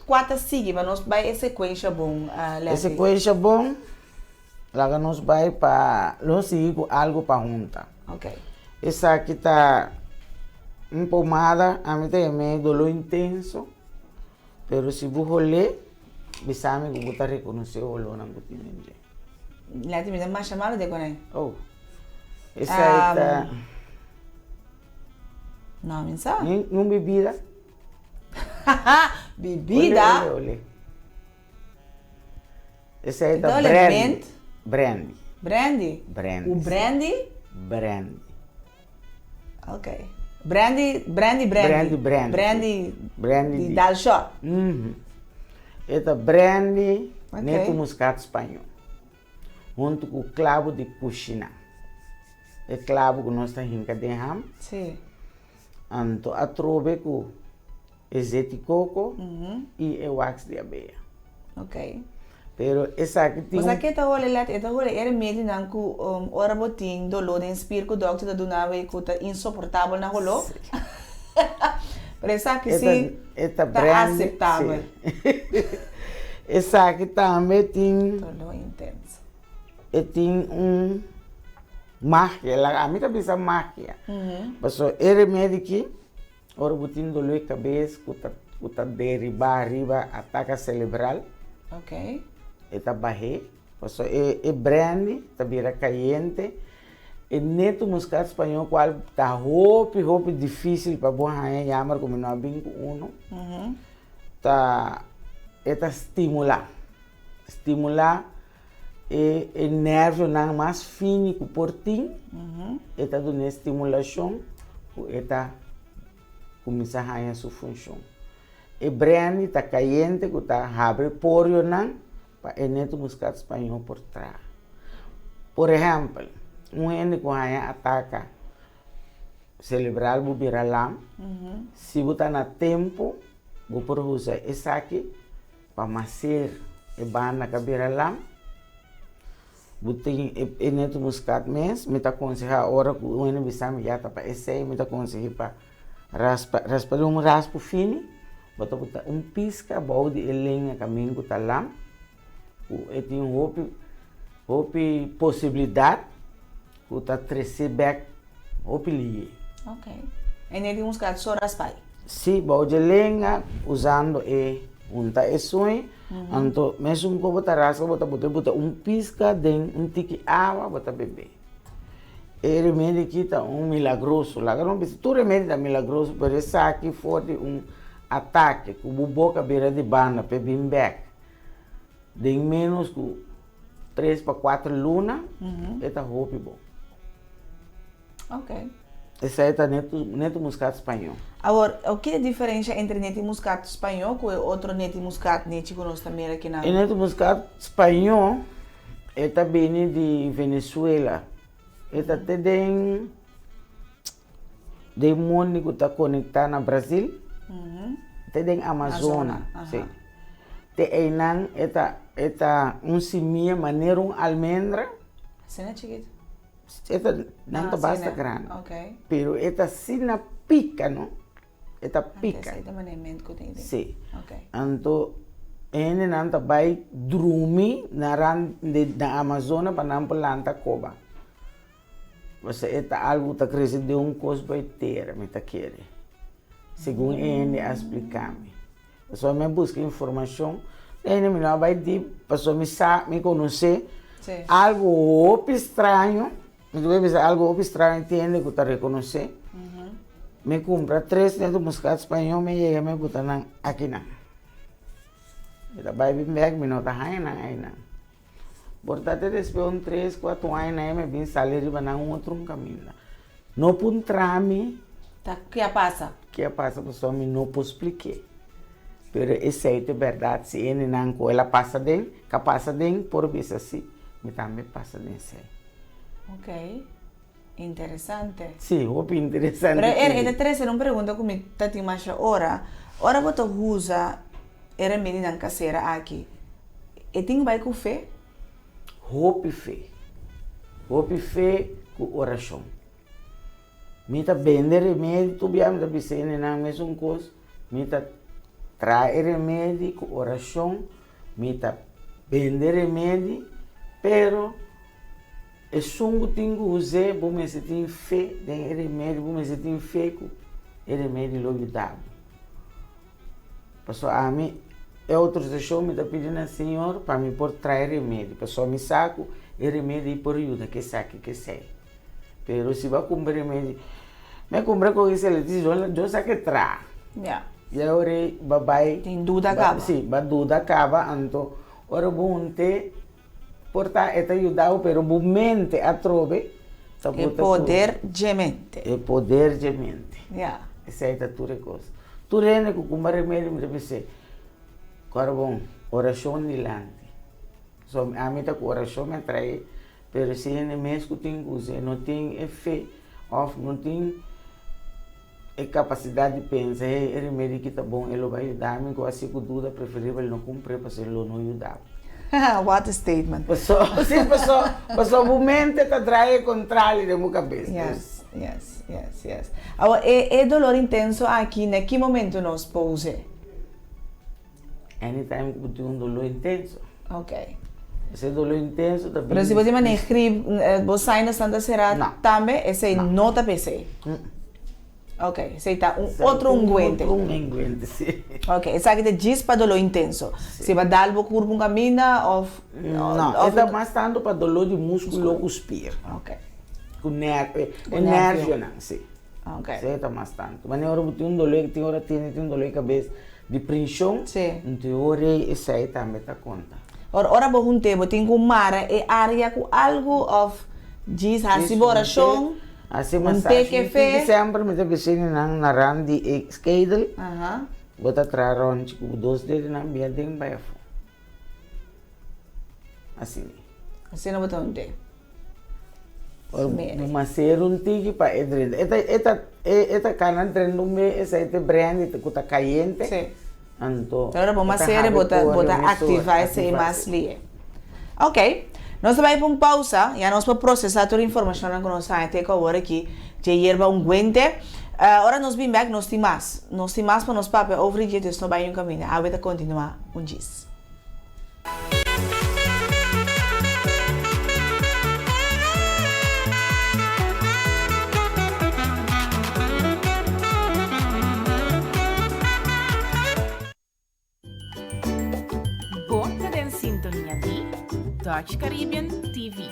kua ta sigui pa nos bai e sekuensha bon, E Leslie? sekuensha bon, laga nos bai pa, lo sigui ku algu pa hunta. Ok. Esaki ta un pomada, ami ta yam'é doló intenso, pero si bo hol'é, bisa mi ku bo ta rekonosé e holónan ku tin den dje. Lati mi ta masha malo de konai. Oh. Esai ta. No, mi sa. Ni un bibida. Bibida? Ole, ole, ole. Esai ta brandy. Brandy. Brandy? Brandy. U brandy? Brandy. Ok. Brandy, brandy, brandy. Brandy, brandy. Brandy, brandy di dal shot. Mm. E ta brandy Ok. neto muscat spañó. Huntu ku klabu di kushina. E klabu ku nos ta hinka den ham. Sí. Anto atrobe ku e zeti koko i e wax di abeya. Ok. Pero esaki tin Bo sa ke ta hole let? E ta hole e remedinan ku ora bo tin doló den spier ku dòkter ta duna bo i ku ta insoportabel na holó. Pero esaki si ta ta aseptabel. Esaki tambe tin. Doló intenso. E tin un magia, ami ta bisa magia. Pasobra e remedi aki. Ora bo tin doló di kabes ku ta ku ta deribá riba ataka selebral, e ta bah'é. Pasobra e e brandy ta bira kayente. E neto muskat spañó kual ta hopi hopi difísil pa bo haña yammer ku mi no a bin ku unu, ta e ta stimulá, stimulá e e nervionan mas fini ku por tin, e ta duna e stimulashon ku e ta kuminsá haña su funshon. E brandy ta kayente ku ta habri porionan pa e neto muskat spañó por traha. Por ehèmpel, un hende ku haña ataka selebral bo bira lam, si bo ta na tempu bo por usa esaki Pa maser e banda ka bira lam, bo tin e neto muskat mes, mi ta konsehá ora ku un hende bisa mi ya ta pa esei, mi ta konseh'é pa raspa, raspa di un raspu fini, bo ta buta un piska bou di e lenga kaminda ku ta lam, ku e tin hopi, hopi posibilidat ku ta tres'é bèk hopi liye. Ok. E neti muskat so raspa? Sí, bou dje lenga usando e hunta e suñ, anto mesun ku bo ta raspa bo ta bota buta un piska den un tiki awa bo ta bebe. E remedi aki ta un milagroso, laga nos bisa tur remedi ta milagroso pero esaki for di un atake ku bo boka bira di banda p'e bin bek den menos ku tres pa kuater luna e ta hopi bon. Ok. Esei ta neto muscat spañó. Awor, ki ta e diferensha entre neti muscat spañó ku e otro neti muscat nechi ku nos ta mira akinan? E neti muscat spañó e ta bini di Venezuela. E ta te den den mondi ku ta konektá na Brasil, te den Amazona, si. Te einan e ta e ta un simia manera un almendra. Asina chikitu? E ta, nan ta basta grandi. Pero e ta asina pika, no? E ta pika. Esei ta manera ment ku tin. Si. Anto e hendenan ta bai drumi na rand di na Amazona pa nan por lanta koba. Pasobra e ta algu ku ta krese den un kos bai tera, mi ta kere. Segun e hende a splika mi. Pasobra mi a buska informashon, e hende mi no a bai dip, pasobra mi sa, mi konosé algu hopi straño, mi ta bai bisa algu hopi straño tin hende ku ta rekonosé. Mi kumpra tres neto muskat spañó, mi yega mi buta nan akinan. Mi ta bai bin bèk, mi no ta haña nan einan. Por ta te despues un tres, kuatro aña nan mi bin sali riba nan un otro un kaminda. No puntra mi. Ta ke a pasa? Ke a pasa pasobra mi no por splik'é. Pero esei ta e bèrdat si hende nan ku el a pasa den, ka pasa den por bisa si, mi tambe pasa den esei. Ok, interesante. Si, hopi interesante. Pero e ta trese un pregunta ku mi ta tin masha ora. Ora bo ta usa e remedinan kasera aki, e tin ku bai ku fe? Hopi fe. Hopi fe ku orashon. Mi ta bende remedi, tur bia mi ta bisa hendenan mesun kos, mi ta traha e remedi ku orashon, mi ta bende remedi, pero Esun ku tin ku us'é, bo mester tin fe den e remedi, bo mester tin fe ku e remedi lo yuda bo. Pasobra ami, e outorisashon mi ta pidi na Señor pa mi por trae remedi, pasobra mi sa ku e remedi ei por yuda kesaki kesei. Pero si bo a kumpra remedi, mi a kumpra ku esei, Dios sa ke traha. I awor ei bo a bai. Tin duda kaba. Si, bo a duda kaba, anto ora bo hunte. Por ta e ta yuda bo pero bo mente atrobe ta E poder dje mente. E poder dje mente. Ya. Esei ta tur e kos. Tur hende ku kumba remedi mi ta bis'é, Kòrda bon, orashon dilanti. So ami ta ku orashon mi a trae, pero si hende mes ku tin ku us'é no tin e fe òf no tin e kapasidat di pensa, hey, e remedi aki ta bon, e lo bai yuda mi, ku asi ku duda preferibel no kumpr'é pasobra e lo no yuda bo. What a statement. Paso, si, paso, paso bo mente ta draai e kontrali den bo kabes. Yes, yes, yes, yes. Awor, e, e dolor intenso aki, na ki momento nos por us'é? Anytime ku bo tin un doló intenso. Ok. Ese doló intenso ta bini. Pero si bo tin manera grip, bo sinusnan ta será tambe, esei no ta p'esei. Ok, esei ta un otro unguente. Otro unguente, si. Ok, esaki ta djis pa doló intenso. Si bo a dal bo kurpu un kaminda òf. No, e ta mas tantu pa doló di múskulo ku spier. Ok. Ku nervionan, si. Ok. Esei ta mas tantu. Manera ora bo tin un doló, tin ora tene tin un doló di kabes. Di prinshon, nto e ora ei esei tambe ta konta. Ora ora bo hunt'é bo tin ku mara e área ku algu òf djis hasi bo orashon, Hasi un masashi. té ke Mi fe. tin semper mi ta bisini nan na rand di e skedel, bo ta traha ròntji ku bo dos dedonan bia den bai afó. Asina. Asina bo ta hunt'é. Ora bo maseer un tiki pa e drenta. E ta e ta e ta kana drenta un be esei ta brandy ku ta kayente. Sí. Anto Pero ora bo maseer bo ta bo ta aktivá esei mas lihe. Ok. Nos ta bai pa un pausa, ya nos por prosesá tur e informashonnan ku nos haña te ku awor aki dje yerba unguente. Ora nos bin bèk nos tin mas. Nos tin mas pa nos papia over di dje, dus no bai niun kaminda. Awe ta kontinuá un djis. Bo ta den sintonia di Dutch Caribbean TV.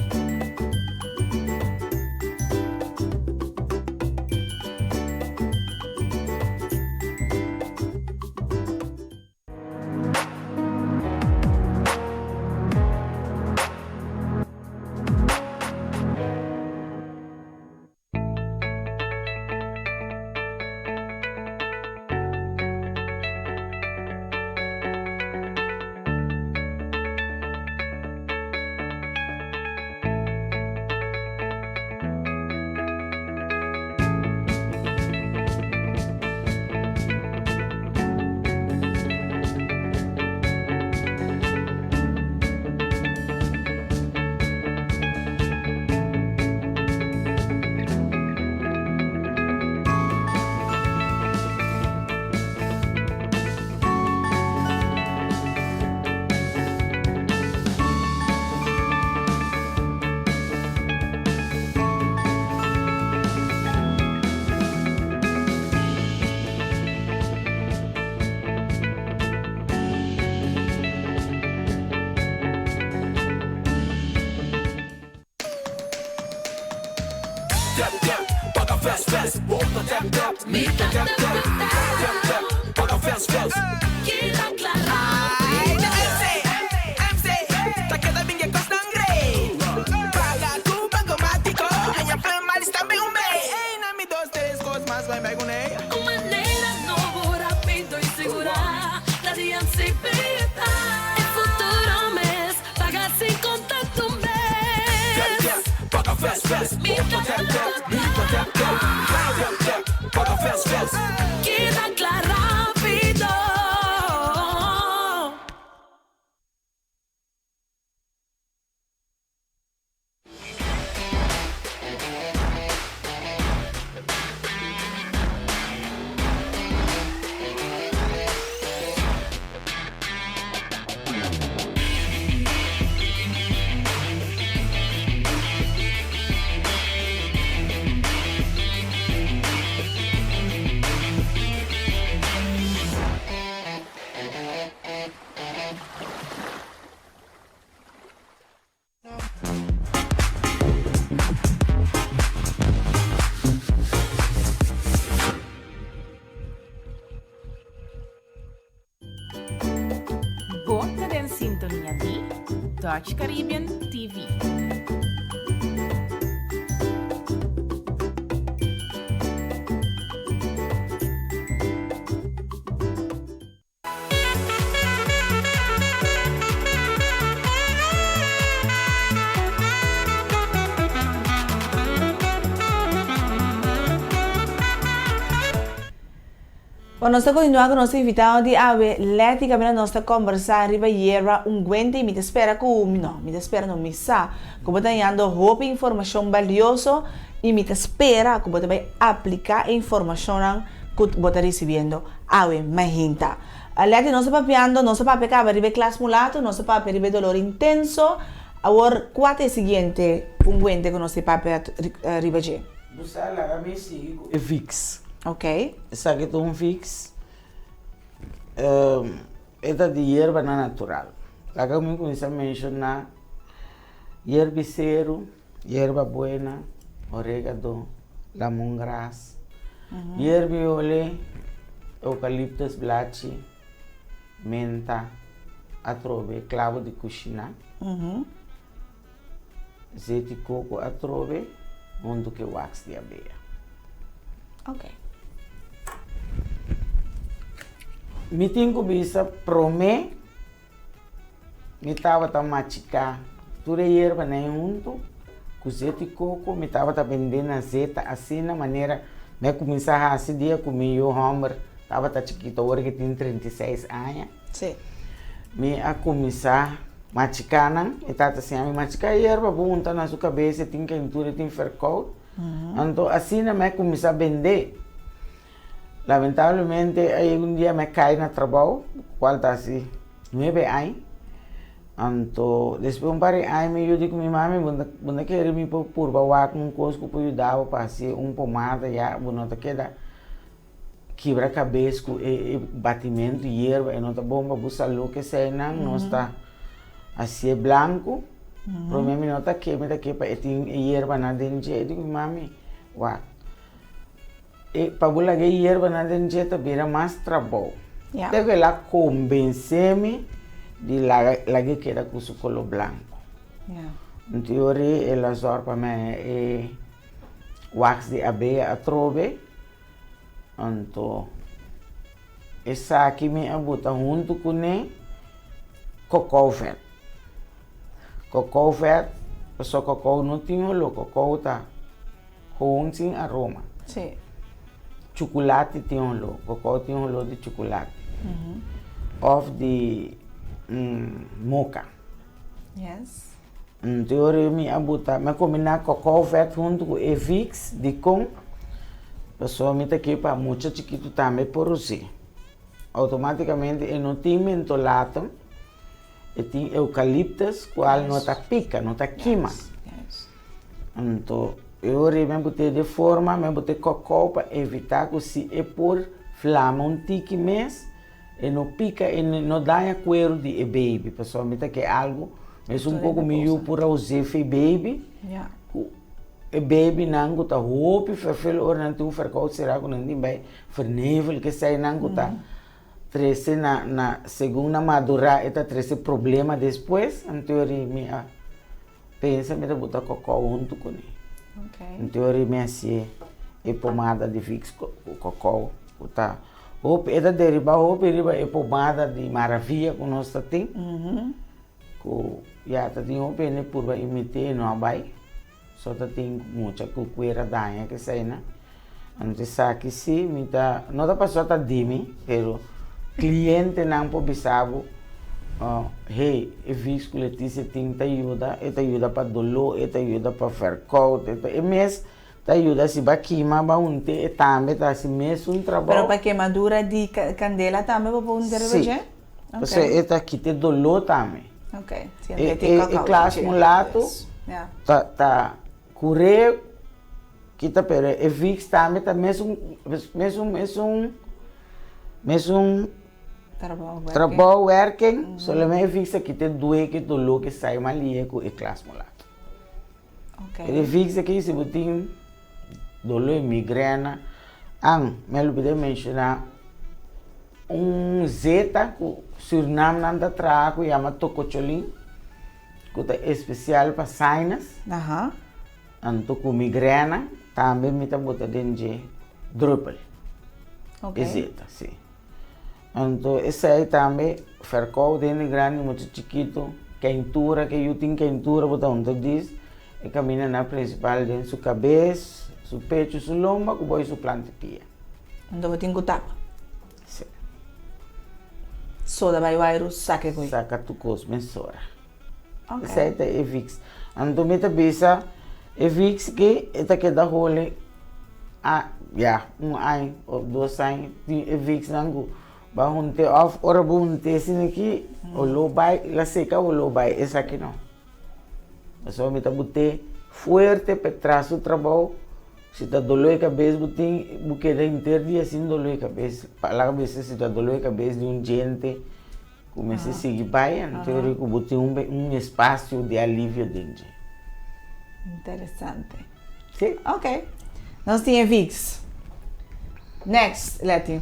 Tap tap, paga fast fast, bo ta tap tap, mi ta tap tap, tap tap, paga fast fast. Keda kla rápido. MC, MC, ta keda bin e kosnan great. Paga ku Bankomatiko, haña Play Malis tambe un bei. Ey, na mi dos, tres kos mas bai bai kuné. Un manera nobo, rápido i sigurá, ta di MCB ta. E futuro mes, paga sin kontakto mes. Tap tap, paga fast fast, bo ta tap tap, mi ta tap tap, tap tap, paga fast fast. Keda kla rápido. Bo ta den sintonia di Dutch Caribbean TV. Bon, nos ta kontinuá ku nos invitado di awe, Letty, kaminda nos ta kombersá riba yerba unguente i mi ta spera ku, no, mi ta spera no, mi sa ku bo ta hañando hopi informashon balioso i mi ta spera ku bo ta bai apliká e informashonnan ku bo ta risibiendo awe mainta. Leti, nos ta papiando, nos a papia kaba riba e klas mulato, nos a papia riba e dolor intenso. Awor, kua ta e siguiente unguente ku nos ta papia riba dje? Bo sa laga mi sigui ku e Vicks. Ok. Esaki ta un Vicks. E ta di yerbanan natural. Laga mi kuminsá menshoná yerbiseru. Yerba buena, oregano, lamongras, yerbi ole, eukaliptus blachi, menta, atrobe, klabo di kushina, zeti koko atrobe, huntu ku e wax di abeha. Mi tin ku bisa promé. Mi tabata machiká tur e yerbanan huntu ku zeti koko. Mi tabata bendé na zeta asina manera mi a kuminsá hasi dia ku mi yu hòmber tabata chikitu, awor ke tin 36 aña. Mi a kuminsá machiká nan. Mi tata siña mi machiká yerba bo hunta na su kabes, e tin kentura, e tin fèrkout. Anto asina mi a kuminsá bendé. Lamentablemente a yega un dia mi a kai na trabou, kual ta hasi nuebe aña. Anto despues un par di aña mi yu di ku mi mami, bo no ta kere mi por purba wak un kos ku por yuda bo pa hasi un pomada ya bo no ta keda kibra kabes ku e batimentu yerba e no ta bon pa bo salú keseinan nos ta hasié blanku. Prome mi no ta ke mi ta ke pa e tin e yerbanan den dje e di ku mi mami wak. E pa bo laga e yerbanan den dje ta bira mas trabou. Te ku el a kombensé mi di laga lag'é keda ku su koló blanku. Nto e ora ei el a zòrg pa mi haña e wax di abeha atrobe. Anto esaki mi a buta huntu kuné kokou vèt. Kokou vèt, pasobra kokou no tin oló, kokou ta. Gewoon sin aroma. Sí. Chukulati tin oló. Kokou tin oló di chukulati. Òf di moka. Yes. Te ora mi a buta, mi a kombiná kokou vèt huntu ku e Vicks dikon pasobra mi ta ke pa mucha chikitu tambe por us'é. Outomátikamente e no tin mentolatum, e tin eukaliptus kual no ta pika, no ta kima. Anto e ora ei men put'é de forma, men put'é kòkòu pa evitá ku si e por flama un tiki mes, e no pika, e no daña kueru di e baby. Pasobra mi ta ke algu, mesun un poko mi yu por a us'é fe baby, ku E babynan ku ta hopi ferfel ora nan tin un ferkout será ku nan tin bai vernevel keseinan ku ta trese na na segun nan madurá e ta trese problema despues anto ori mi a pensa mi ta buta kokou huntu kuné. Anto ori mi a hasié e pomada di vicks ku kokou ku ta hopi e ta deribá hopi riba e pomada di maravia ku nos ta tin ku ya ta tin hopi hende purba imit'é no a bai. So ta tin mucha ku kuera daña keseinan. Anto esaki si mi ta, no ta pasobra ta di mi, pero klientenan por bisa bo, hey, e vis ku Leticia tin ta yuda, e ta yuda pa doló, e ta yuda pa vèrkout, e ta, e mes ta yuda si bo a kima, bo a hunte, e tambe ta hasi mesun trabou. Pero pa kemadura di kandela tambe bo por hunte riba dje? Si, pasobra e ta kita e doló tambe. Ok, si e e e klas mulato ta ta kur'é kita pero e vicks tambe ta mesun mesun mesun mesun trabou werking solamente e vicks ta kita e due ki doló ki sai mas lihe ku e klas mulato. E vicks aki si bo tin doló di migrena an mi a lubida menshoná Un zeta ku Surnam nan ta traha ku yama tokocholin ku ta espesial pa sinus. Anto ku migrena tambe mi ta bota den dje druppel. E zeta, si. Anto esei tambe ferkou den di grandi mucha chikitu, keintura ke yu tin keintura bo ta hunta dis e kaminda na prinsipal den su kabes, su pechu, su lomba ku boi su planta pia. Anto bo tin ku tapa. Sí. Soda bai wairu saka e koi. Saka tur kos mesora. Ok. Esei ta e vicks. Anto mi ta bisa e vicks ki e ta keda hole a ya un aña of dos aña tin e vicksnan ku bo a hunte of ora bo hunte esei aki oló bai la seka oló bai esaki no. Pasobra mi ta bot'é fuerte pa e traha su trabou. Si ta doló e kabes bo tin, bo keda henter dia sin doló e kabes. Palabra bisa si ta doló e kabes di un djente ku mester sigui bai, anto e riku bo tin un espasio di alivio den dje. Interesante. Si. Ok. Nos tin e Vicks. Next, Letty.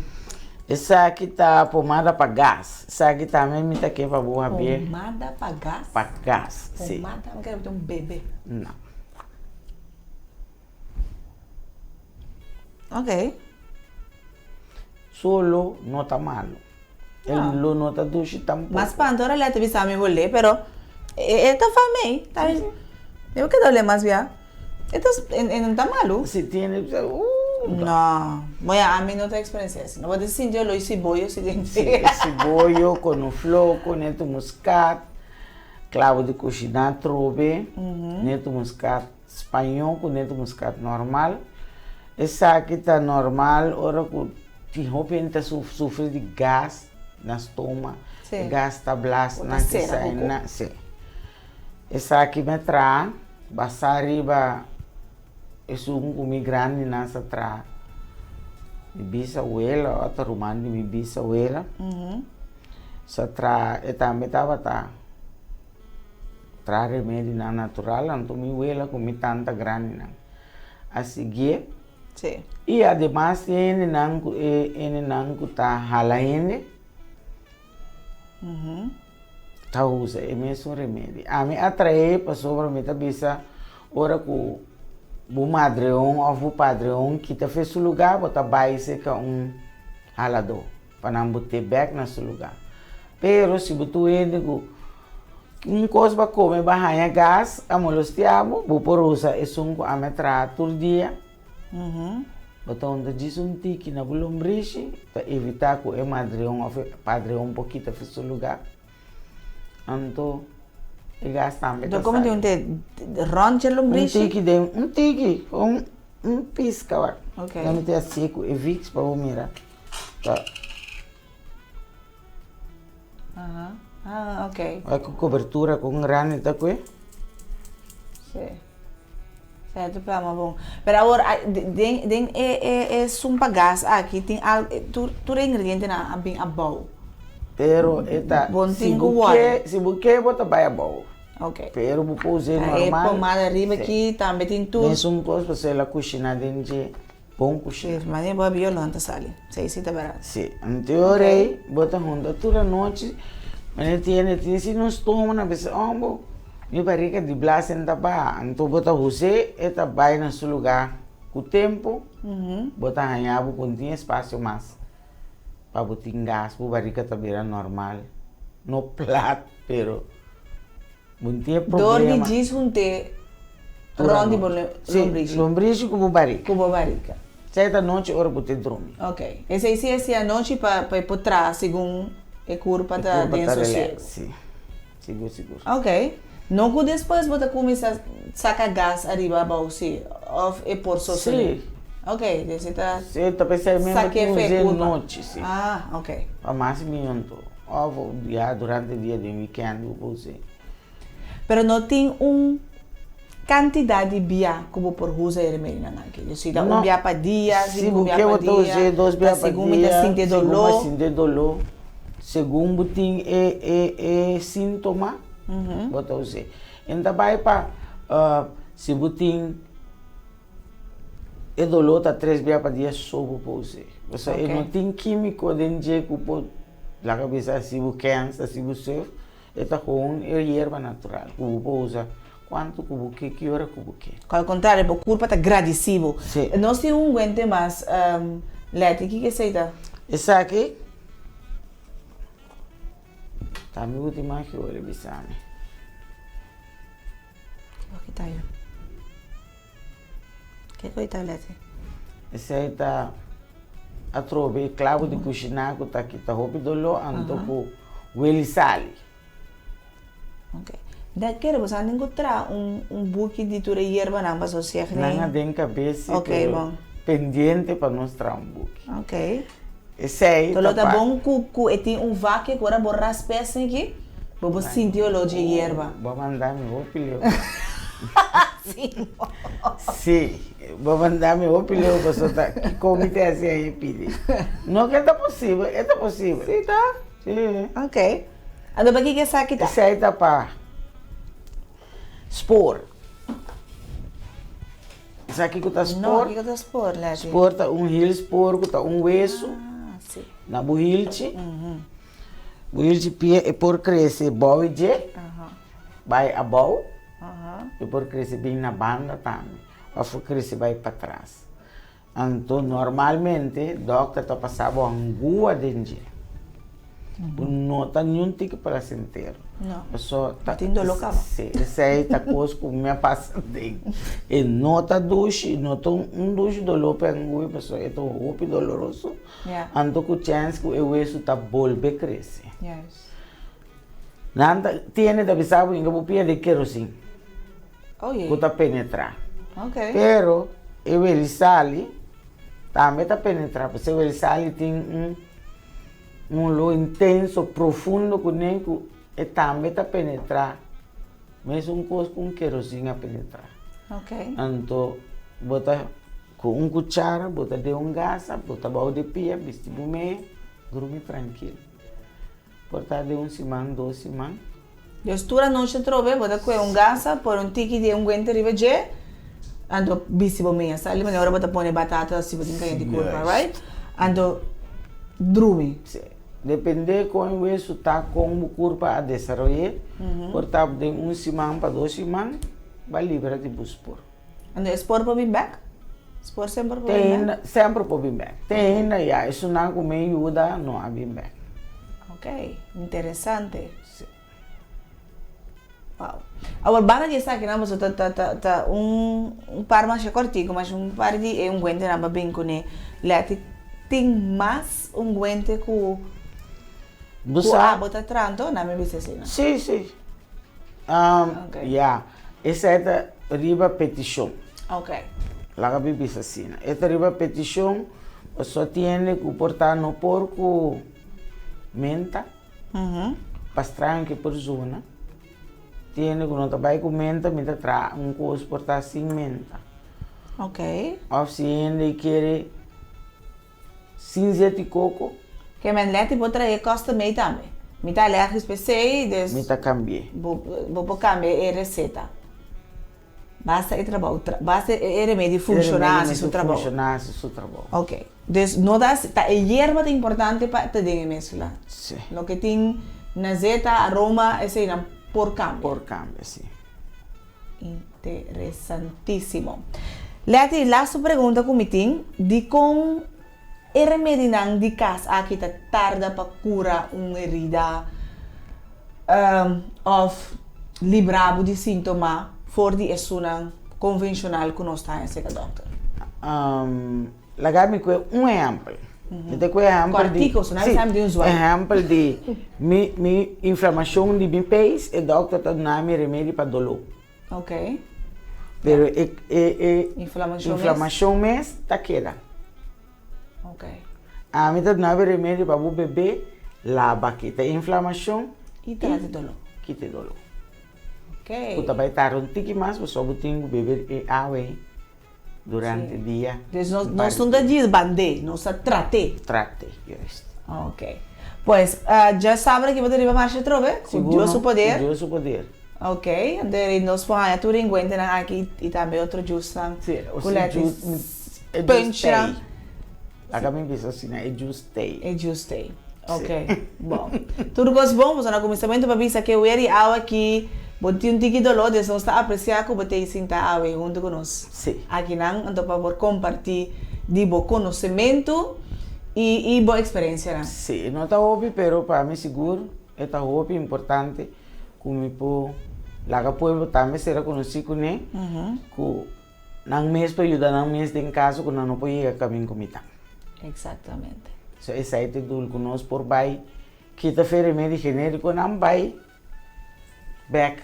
Esaki ta pomada pa gas. Esaki tambe mi ta ke pa bo habie. Pomada pa gas? Pa gas, si. Pomada, mi kere bo ta un bebe. No. Ok. Solo no ta malo. El lo no ta dushi tampoco. Mas panto ora Letty bisa mi holé, pero e ta fa mei. Mi bo keda holé mas bia. E ta, e no ta malu. Si tiene, uh. No, bueno, ami no ta experiencia esi. No bo ta sinti olor siboyo si den Si, siboyo con un floco, neto muscat, clavo di cushina trobe, neto muscat spañó cu neto muscat normal. Esaki ta normal ora cu tin hopi hende ta sufri di gas na stoma, e gas ta blas nan kisa, si. Esaki mi a traha basá riba esun ku mi grandinan sa traha. Mi bisawela, otro ruman di mi bisawela sa traha, e tambe tabata traha remedinan natural, anto mi wela ku mi tanta grandinan a siguié. I ademas tin hendenan ku e hendenan ku ta hala hende. Ta usa e mesun remedi. Ami a trae pasobra mi ta bisa ora ku bo madreon òf bo padreon kita fe su lugá bo ta bai serka un haladó pa nan bot'é bèk na su lugá. Pero si bo ta un hende ku un kos bo a kome bo a haña gas a molestiá bo, bo por usa esun ku ami a traha tur dia. Bo ta hunta djis un tiki na bo lombrishi pa evitá ku e madreon òf e padreon por kita for su lugá. Anto e gas tambe ta sali. Komo tin un te rònt dje lombrishi? Un tiki den, un tiki, un un piska wak. Dan mi ta hasié ku e viks pa bo mira. Ta. Aha, ah ok. Wak ku kobertura kon grandi ta kue. Sí. Cierto plama bon. Pero awor den den e e e sumpa gas aki tin al tur tur e ingredientenan a bin abou. Pero e ta Bon si tin ku bo wòrdu. ke si bo ke bo ta bai abou. Ok. Pero bo por us'é E normal. pomada riba Sí. aki tambe tin tur. Mesun kos pasobra el a kushiná den dje, bon kushiná. Sí, manera bo a biolon ta sali. Esei sí ta bèrdat. Sí, anto e ora ei bo ta hunta tur anochi, manera tiene tin si nos stoma nan bisa, oh bo mi barika di blasen ta baha, anto bo ta hus'é e ta bai na su lugá ku tempu bo ta haña bo ku no tin espasio mas pa bo tin gas, bo barika ta bira normal, no plat pero bo no tin e Dor di problema. djis hunt'é rònt di bo lombrishi. Sí, lombrishi ku bo barika. Ku bo barika. Esei ta nochi ora bo ta drumi. Ok. Esei si esi anochi pa pa e por traha segun e kurpa ta den sosiego. Sí. Sigur sigur. Ok. No ku despues bo ta kuminsá saka gas ariba abou si òf e por sosodé? Sí. Ok, dus e ta Sí, ta p'esei mes bo saka tin efe us'é kurpa. nochi si. Ah, ok. Pa mas mihó anto. Òf ya durante dia den wikènt bo por us'é. Pero no tin un kantidat di bia ku bo por usa e remedionan aki. Dus si ta un bia pa dia, Si sinku bo bia ke pa bo ta dia, us'é dos ta bia pa segun mi ta dia, sinti e segun bo doló. a sinti e doló, segun bo tin e e e síntoma, bo ta us'é. E no ta bai pa si bo tin e doló ta tres bia pa dia so bo por us'é. Pasobra e no tin kímiko den dje ku por laga bisa si bo kènsa, si bo suf. E ta gewoon e yerba natural ku bo por usa kuantu ku bo ke, ki ora ku bo ke. Al kontrario, bo kurpa ta gradisí bo. Sí. Nos tin un guente mas, Letty, kiko esei ta? Esaki ta mi ultima ki ora bisa mi. Loke ta yo? Kiko e ta Letty? Esei ta atrobe e klabo di kushiná ku ta kita hopi doló anto ku weli sali. Ok. Da kere bo sa tin ku traha un un buki di tur e yerbanan paso sieg den. Nan a den kabes si Ok, pero bon. pendiente pa nos traha un buki. Ok. Esei Lo ta ta pa. bon ku ku e tin un vaki ku ora bo raspa esaki bo por sinti oló dje yerba. Bo a manda mi hopi leu. Sí, bo manda mi hopi leu pasobra ta kiko mi ta hasi ahi pidi. No ke ta posibel, e ta posibel. Sí ta? Sí. Ok. Anto pa kiko esaki ta? Esei ta pa spoor. Sa kiko ta spoor? No, kiko ta spoor, Letty? Spoor ta un hielspoor ku ta un wesu. Ah, sí. Na bo hilchi. Bo hilchi pia e por krese bou i dje, bai abou. E por krese bin na banda tambe òf por krese bai patras. Anto normalmente dòkter ta pasa bo angua den dje. Bo no ta niun tiki plasentero. No. Paso ta Tin doló kaba. Sí, esei ta kos ku mi a pasa den. E no ta dushi, no ta un dushi doló pa e angua pasobra e ta hopi doloroso. Ya. Anto ku chèns ku e wesu ta bolbe krese. Juist. Nan ta tiene ta bisa bo inga bo pia di kerosin Oh jee. ku ta penetrá. Ok. Pero e weli sali tambe ta penetrá pasobra e weli sali tin un un oló intenso profundo kuné ku e tambe ta penetrá mesun kos ku un kerosin a penetrá. Ok. Anto bo ta ku un kuchara bo ta den un gasa bo ta bou di pia bisti bo mea drumi trankil. Por ta den un siman, dos siman. Dios tur anochi atrobe bo ta kue un gasa, pone un tiki di unguente riba dje, anto bisti bo mesa. Sali manera ora bo ta pone batata si bo tin kayente kurpa, right? Anto drumi. Si. Depende kon e wesu ta, kon bo kurpa a desaroy'é, por ta den un siman pa dos siman, bo a libra di bo spor. Anto e spor por bin bek? Spor semper por bin bek? Semper por bin bek. Te ainda ya esunnan ku mi yuda no a bin bek. Ok, interesante. Si. Wow. Awor banda di esakinan boso ta ta ta ta un un par masha kòrtiku masha un par di e ungwentenan pa bin kuné. Lèti tin mas ungwente ku ku abo ta tranto? Na mi bisa asina. Si, si. Ya, esei ta riba petishon. Ok. Laga mi bisa asina. E ta riba petishon pasobra tin hende ku por ta no por ku menta, pa straño ke por zona. Tin hende ku no ta bai ku menta, mi ta traha un kos por ta sin menta. Ok. Òf si hende kere sin zeti koko. Ke men leti por traha e custom made tambe. Mi ta alérgico p'esei, dus. Mi ta cambi'é. Bo, bo por cambia e receta. Basta e trabou, basta e remedi funciona, haci su trabou. Funciona, haci su trabou. Ok. Dus no ta, ta e yerba ta importante pa ta den e mezcla. Si. Loke tin na zeta, aroma, eseinan por cambia. Por cambia, si. Interesantísimo. Letty, laatste pregunta ku mi tin, dikon e remedinan di kas aki ta tarda pa kura un herida òf libra bo di síntoma for di esunnan konvenshonal ku nos ta haña serka dòkter? Laga mi kue un ehèmpel. Mi ta kue ehèmpel di. Kòrtiku, so nan sa mi di un zwai. Ehèmpel di mi mi inflamashon di mi peis, e dòkter ta duna mi remedi pa doló. Ok. Pero e e e Inflamashon mes. Inflamashon mes ta keda. Ok. Ami ta duna bo remedi pa bo bebe laba kita e inflamashon. I trata e doló. Kita e doló. Ok. Ku ta bai tarda un tiki mas pasobra bo tin ku bebe e awa ei. Durante dia. Dus nos nos no ta djis band'é, nos ta trat'é. Trat'é, juist. Ok. Pues, dja sabra ki bo ta riba marsha atrobe, ku Dios su poder. Ku Dios su poder. Ok, anto eri nos por haña tur inguentenan aki i tambe otro jusnan ku leti punchnan. Laga mi bisa asina, e jus tei. E jus tei. Ok, bon. Tur kos bon, boso na kuminsamentu pa bisa ke wer i awe aki bo tin un tiki doló, des nos ta apresiá ku bo ta ei sinta awe huntu ku nos akinan, anto pa por kompartí di bo konosementu i i bo eksperensianan. Sí, no ta hopi, pero pa mi sigur e ta hopi importante ku mi por laga pueblo tambe sera konosí kuné, ku Nan mes por yuda nan mes den kaso ku nan no por yega kamin ku mi ta. Exactamente. So esei ta e doel ku nos por bai kita fe remedi generikonan bai bek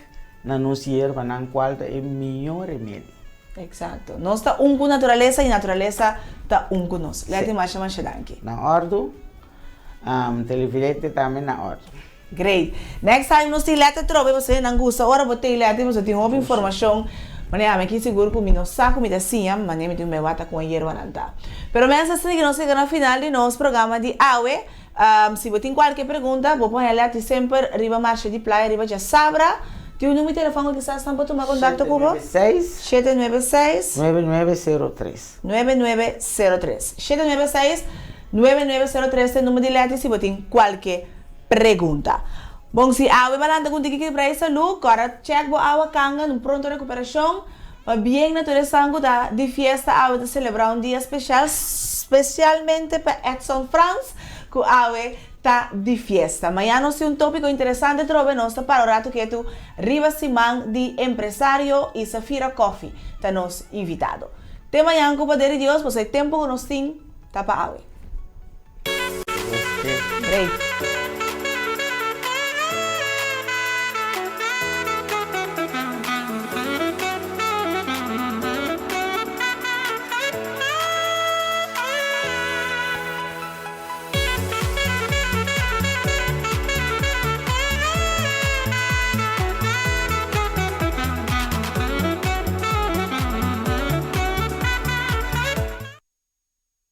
na nos yerbanan kual ta e mihó remedi. Exacto. Nos ta un ku naturalesa i naturalesa ta un ku nos. Leti masha masha danki. Na ordu. Televidente tambe na ordu. Great. Next time nos tin lèt atrobe pasobra nan gusta ora bo tin lèt pasobra tin hopi informashon. Manera ami aki sigur ku mi no sa ku mi ta siña manera mi tin un wata kon e yerbanan ta. Pero mens asina ki nos yega na final di nos programa di awe. Si bo tin kualke pregunta bo por haña lèt di semper riba Marsha di Playa riba djasabra. Tin un numero di telefòn ku kisas nan por tuma kontakto ku bo? 796. 796. 9903. 9903. 796 9903 ta e numero di lèt si bo tin kualke Pregunta. Bon, si awe ba lanta ku un tiki kibra e salú, kòrda chèk bo awa kanga un pronto rekuperashon. Pa bien na tur esnan ku ta di fiesta awe ta selebrá un dia speshal, spesialmente pa Edson Frans ku awe ta di fiesta. Mañana nos tin un tópiko interesante trobe, nos ta para un ratu ketu riba siman di empresario i Safira Coffee ta nos invitado. Te mañan ku poder di Dios, pasobra e tempu ku nos tin ta pa awe. Great.